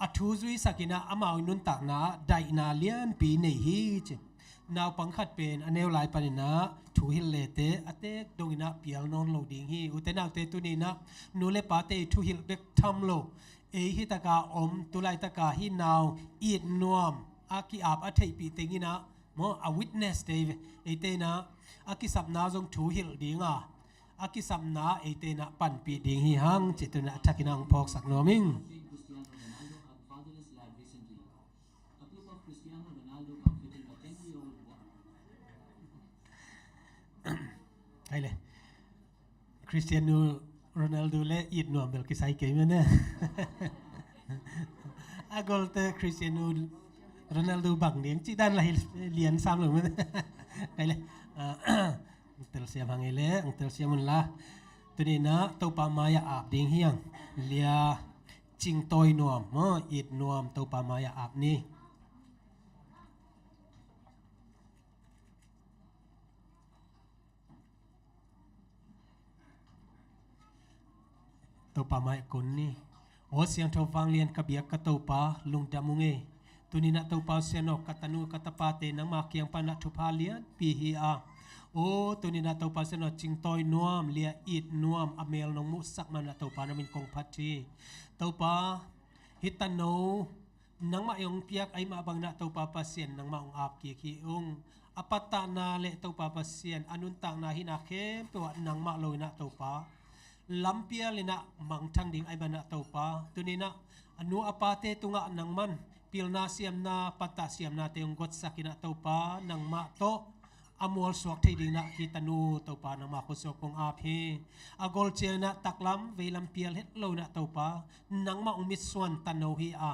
a thu zuisak ina amau i nuntakna ah daihna lianpi nei hi ci. Naupang khat pen a neu lai panina thu hilh lete a tek dongina pial nawn lo ding hi. Ute naute tunina nu le pate i thu hilh bek tham lo ei hitaka om tulaitaka hi nau It Nuam a ki-ap a theihpih tengina maw a witness te eite ina a kisapna zong thu hilh dinga a kisapna eite ina panpih ding hi hang ci tuna a thakina hong phawksak nuam ing. Hai le Cristiano Ronaldo le It Nuam bel kisai kei mene. A golte Cristiano Ronaldo bang ding ci dan la hil lian sam lo mene. Hai le. Ang telsiam hang ei le ang telsiam un la tunina Topa mai-ah ap ding hiang. Lia Cingtawi Nuam maw It Nuam Topa mai-ah ap ni. Topa mai-ah kun ni. Aw siangtho vanglian ka biak ka Topa lungdam ung ei. Tuninah Topa sianawk ka tanu ka tapate nangma kiang panah thupha lianpi hi a. Aw tuninah Topa sianawk Cingtawi Nuam Lia It Nuam a mel nong muhsak manah Topa na min kong phat hi. Topa hih tano nangmah i hong piak ahi mah banginah Topa Pasian nangmah hong ap kik hi ung. A pattahna le Topa Pasian a nuntakna hihna khempeuh ah nangmah lo inah Topa lampial inah mangthang ding ahi manah Topa tuninah a nu a pate tungah nangman pilna siamna, pattah siamnate hong gotsak in ah Topa, nangmah tawh a mualsuak thei dingin ah hih tanu Topa nangmah khutsuak kong ap hi. A gol ciangin ah taklam veilam pial het lo in ah Topa, nangmah hong mitsuan tano hi a,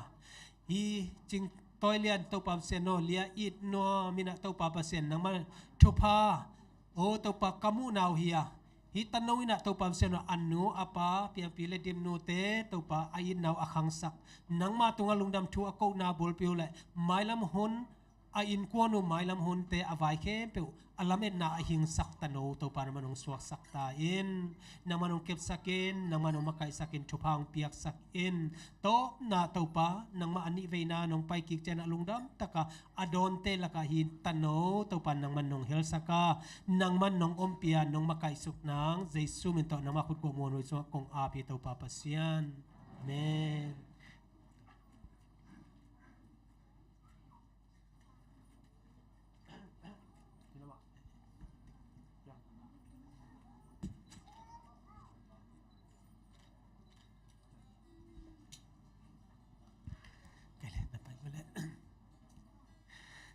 hih Cing Tawi Lian Topa Pasian aw, Lia It Nuam in ah Topa Pasian nangmah thupha, o Topa, ka muhna uh hi a, hih tano in ah Topa Pasian aw, a nu a pa, piangpi le dimnute Topa a itna uh a khangsak, nangmah tungah lungdam thu a kohna bulpi uh le mailam hun, a innkuan uh mailam hunte a vai khempeuh a lametna a hingsak tano Topa nangman hong suaksak ta in, nangman hong kepsak in, nangman hong makaihsak in, thupha hong piaksak in. Tawpna Topa, nangmah a nih veina nong pai kik ciangin ah lungdam taka a dawnte lakah hih tano Topa nangman nong helsak a, nangman nong ompih a, nong makaihsuk nang Jesu min tawh nangmah khut kuak muanhuai sungah kong ap hi Topa Pasian. Amen. Kai le, na pai mah le.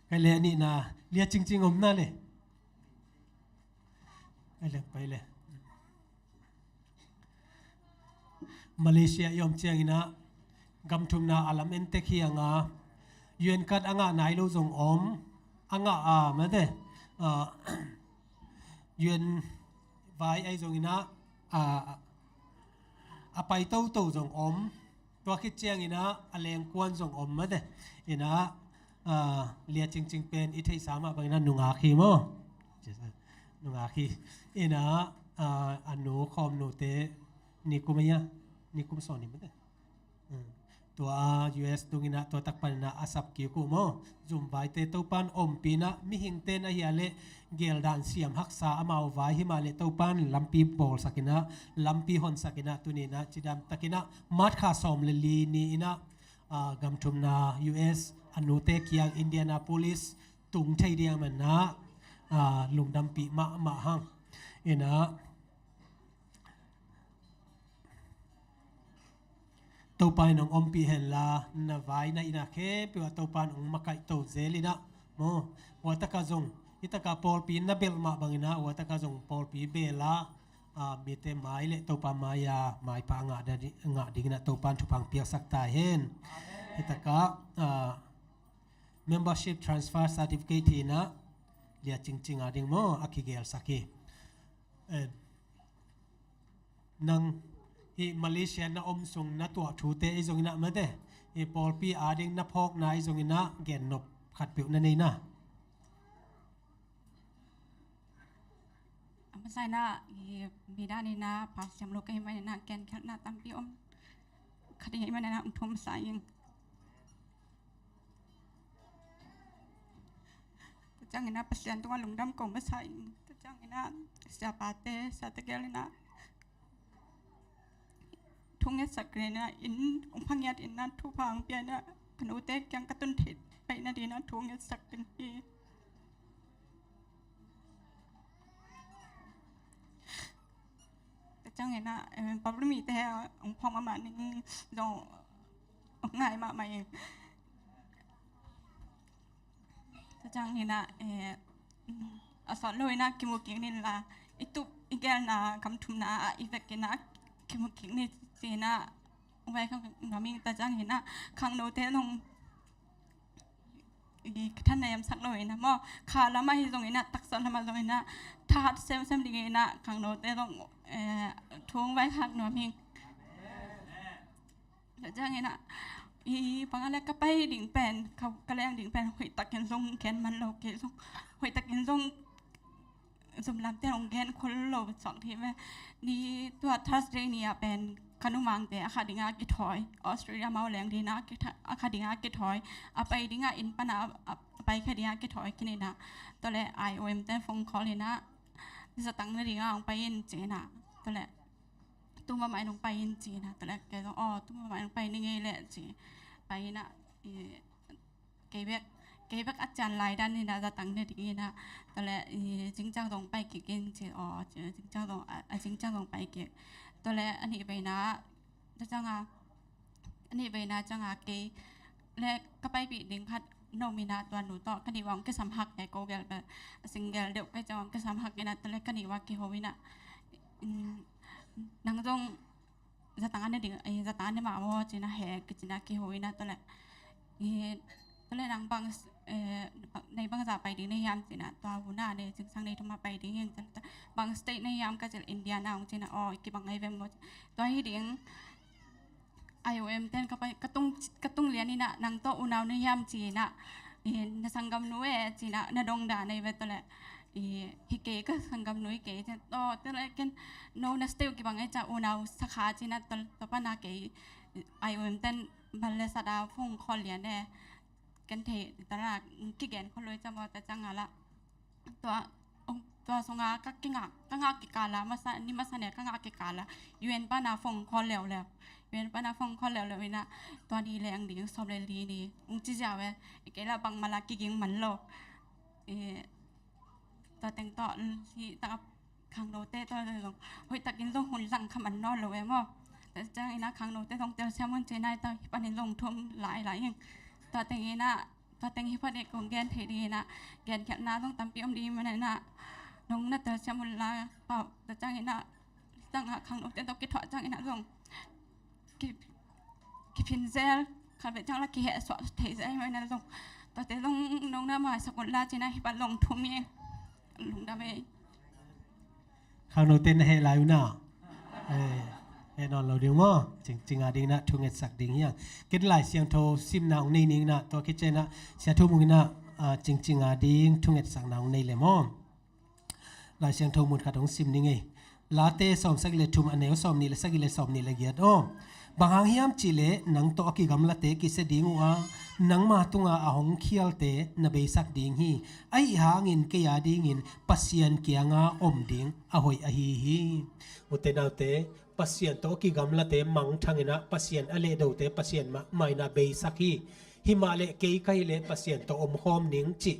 Kai le, a nihna, Lia Cingcing om na le. Kai le, pai le. Malaysia i om ciangin ah gam thumna a lam en tek hi a, nga U N card a ngah nai lo zong om, a ngah a mate, ah, U N vai ahi zongin ah, ah, a pai toto zong om. Tua khit ciangin ah a lengkuan zong om mate. In ah, ah, Lia Cingcing pen i theihsa mah bangin ah nungak hi maw? Nungak hi. In ah, ah, a nu khawm nute nikum ahi a, nikum sawm ni mate. Hmm. Tua U S dungin ah tua tak panin ah a sap kik uh maw? Zumvaite Topan ompih in ah, mihingte na hia leh geldan siam haksa amau vai hi mah leh Topan lampi bawlsak in ah, lampi honsak in ah, tuni in ah cidam takin ah March kha sawm le li ni in ah, ah, gam thumna U S a nute kiang Indianapolis tung thei ding ahih manin ah, ah, lungdampih mahmah hang. In ah Topa in hong ompih hen la, na vai na itna khempeuh ah Topa in hong makaih to zel in ah maw? Hua tak ah zong, hih tak ah pawlpi na belh mah bangin ah, hua tak ah zong pawlpi bel a, ah, mite mai le Topa mai-a maipha a ngah ding, ngah dingin ah Topa in thupha hong piaksak ta hen. Hih tak ah, ah, membership transfer certificate hi in ah, Lia Cingcing a ding maw, a kigelsak hi. Eh, nang hih Malaysia na om sung na tuah thute ahi zongin ah mate, hih pawlpi ading na phawkna ahi zongin ah gennop khatpeuh na nei na? A masa in ah, hih mi dan in ah pha siam lo ka hih manin ah genkhialhna tampi om. Khat i hih manin ah hong thum masa ing. Tua ciangin ah Pasian tungah lungdam ko masa ing. Tua ciangin ah siapate, siate gel in ah thu ngetsak in ah, inn hong pha ngiat in ah, thupha hong pia in ah, ka nute kiang ka tun theih pai nadingin ah thu ngetsak ding hi. Tua ciangin ah, eh, public meeting hong phawk mahmah ning zong hong ngai mahmah ing. Tua ciangin ah, eh, a sawt lo in ah kimu kik ni la, i tup i gelna gam thumna ah i vekin ah kimu kik ni ci in ah vai khak nuam ing. Tua ciangin ah khangnote zong i ka than na yamsak lo in ah maw, kha lam ah hi zongin ah, taksa lam ah zongin ah, thahat semsem dingin ah khangnote zong, eh, thu hong vai khak nuam ing. Tua ciangin ah, i bang a le ka pai ding pen, ka, ka leng ding pen hoih takin zong gen man lo kei zong, hoih takin zong zumlamte hong gen khol lo suak thei ve. Ni tua Thursday ni ah pen ka numangte a kha dingah kithawi, Australia mau leng dingah kitha-, a kha dingah kithawi, a pai dingah inn pan a, a, a pai kha dingah kithawi khin in ah. Tua le I O M te phone call in ah, zatang na dingah hong pai in ci in ah. Tua le tu mahmah in hong pai in ci in ah. Tua le kei zong, aw, tu mahmah in hong pai ni ngei leh ci. Pai in ah, i, kei bek, kei bek a cian lai dan in ah zatang ne ding in ah. Tua le, i, Cingcang zong pai kik in ci, aw, ci, Cingcang zong, a, a Cingcang zong pai kik. Tua le a nih pai in ah, tua ciang a, a nih veina cianga kei le ka paipih ding khat no mina tua nu tawh ka nih vang kisam hak e ko gel bel a sing gel deuh kai ciang vang kisam hak ina tua le ka nih vang kiho ina nang zong zatang ane ding zatang ane mah maw cina he kicina kiho ina tua le tua le nang bang nei bang za pai ding nei hiam cina tua huna nei cingsang nei thuma pai ding hiang cina bang state nei hiam ka cil India na ong cina aw kibang ai vem maw tua hi ding I O M ten ka pai ka tung ka tung lian ina nang tawh unau na hiam ci ina na sanggam nu e ci ina na dong da nei ve tawh le hi kei ka sanggam nu hi kei ci tawh tawh le ken no na steu kibang e ca unau sakha ci ina tawh tawh pa na kei I O M ten bal le sada phone call lian e ken thei tawh la kigen kholoi ca maw ta cang a la tua tua sunga ka kingak ka ngak kikala masa ni masa ne ka ngak kikala U N pana phone call leuleu U N pana phone call leuleu ina tua ni leng ding sawm le li ni ung ci ziau e i kei la bang mala kiging man lo e tua teng tawh hi tang a khangnote tawh zong hoih takin zong hun lang kha man nawn lo e maw ta cang ina khangnote zong telsiam hun ci nai tawh hi panin zong thum lai lai ing tua teng ina tua teng hi phat i kong gen thei ding ina gen khiatna zong tampi om ding mana ina nong na telsiam un la pau ta cang ina tang a khang nong ten tawh kithuah cang ina zong kiphin zel kha ve cang la kiheh suah thei zel mana zong tua te zong nong na maisak un la cina hi phat zong thum i lungdam ei Khangno ten na heh lai uh na. Eh, heh nawn lo ding maw? Cingcing a ding na thungetsak ding hiang. Ken Lai Siangtho simna ong nei ning na tua khit ciang na Sia Thu Mung ina cingcing a ding thungetsakna ong nei le maw? Lai Siangtho mun khat ong sim ning ei. Late sawm sagih le thum a neu sawm nih le sagih le sawm nih le giat aw. Bang hang hiam cihleh nang tawh a kigamlate kisia ding uh a nangma tunga a hong khialte na beisak ding hi. Ahi hangin kei a dingin Pasian kianga om ding a hoih ahi hi. Ute naute Pasian tawh kigamlate mangthang ina Pasian a lehdote Pasian mah maina beisak hi. Himah le kei ka hileh Pasian tawh omkhawm ning cih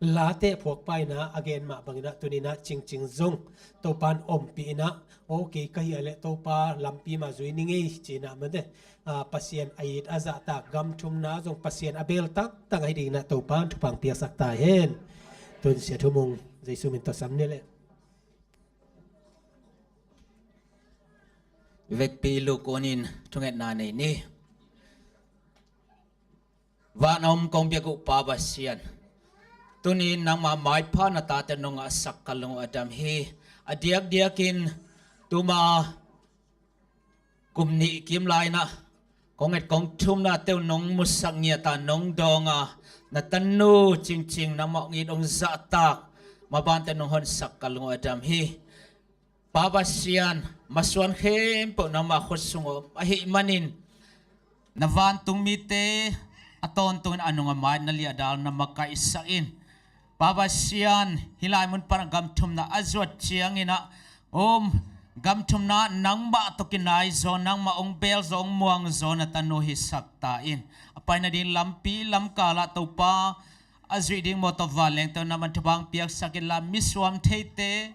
late phuakpa ina a gen mah bangina tunina cingcing zong Topan ompih ina aw kei ka hi a le Topa lampi mah zui ning ei cina mate Pasian a it a zahtak gam thumna zong Pasian a bel taktak ahi dingin ah Topa in thupha piaksak ta hen. Tun Sia Thu Mung Jesu min tawh sam ni le. Vekpi luk unin thungetna nei ni. Van a om kong biak uh Pa Pasian, tunin nangma maipha na tate nong ngahsak ka lung uh a dam hi. A diakdiakin tuma kum nih kim lai-in ah kong et kong thumna teuh nong musak ngiat a nong dawng a, na tanu cingcing nangmah hong it hong zahtak mabante nong honsak ka lung uh a dam hi. Pa Pasian, masuan khempeuh nangmah khut sung om ahih manin na vantung mite a tawntungin a nung a mai na liahdal na makaihsak in. Pa Pasian, hih lai mun pan a gam thumna a zuat ciangin ah um gam thumna nangmah tawh kinai zaw, nangmah hong beel zaw, hong muang zaw na tanu hisak ta in. A paina ding lampi lamkal ah Topa a zuih ding mawtaw vanleng tawh na man thupha piaksak inla misuam theite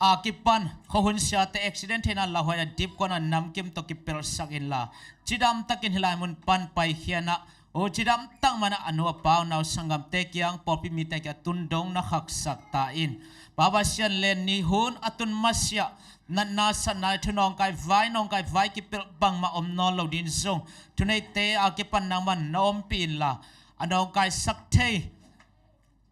a kipan khuahun siate accident theihna lauhuaina dipkuana namkim tawh kipelhsak inla cidam takin hih lai mun pan paikhia in ah uh cidam tak man ah a nu a pa unau sanggamte kiang pawlpi mite kiang a tun dong na khaksak ta in. Pa Pasian, len ni hun a tun masiah natna satna le thu nawngkai vai nawngkai vai kipelh bangmah om nawn lo ding zong thuneite a kipan nangman na ompih inla a nawngkaisak thei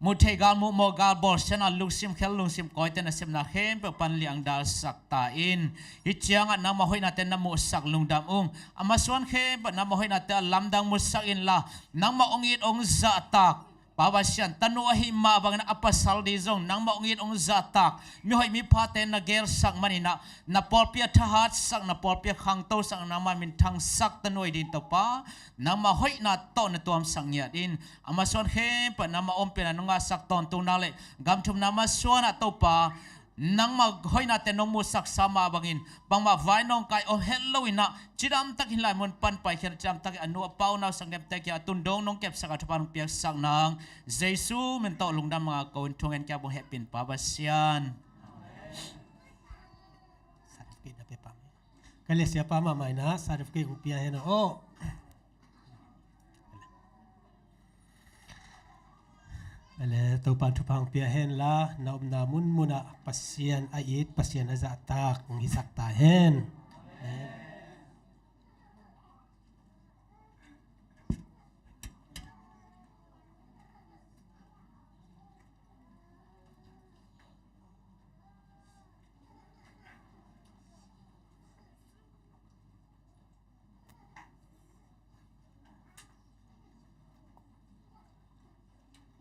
muh theih gal muh mawh gal bawlsiatna lungsim khel lungsim kawite nasepna khempeuh pan liangdalsak ta in. Hih ciangah nangmah hoihnate na muhsak lungdam ung. A masuan khempeuh nangmah hoihnate a lamdang musak inla nangmah hong it hong zahtak Pa Pasian, tanu ahih mah bangin a pasal ding zong nangmah hong it hong zahtak mihoih miphate na gelsak manin ah na pawlpi a thahatsak, na pawlpi a khangtosak, nangmah minthangsak tanu ahi ding Topa, nangmah hoihna tawh na tuamsak ngiat in. A masuan khempeuh nangmah ompihna nong ngahsak tawntung nak le gam thumna masuan ah Topa nangmah hoihnate nong muhsaksa mah bangin bangmah vai nawngkai om het lo in ah cidam takin hih lai mun pan paikhia in cidam takin a nu a pa unau sanggamte kiang a tun dong nong kepsak a thupha nong piaksak nang Jesu min tawh lungdam manga ko in thungen kia bung hehpin Pa Pasian. Certificate na pe pa. Ka le siapa mahmah in ah certificate hong pia hen aw. Topa thupha hong pia hen la, na omna munmun ah Pasian a it, Pasian a zahtak hong hisak ta hen.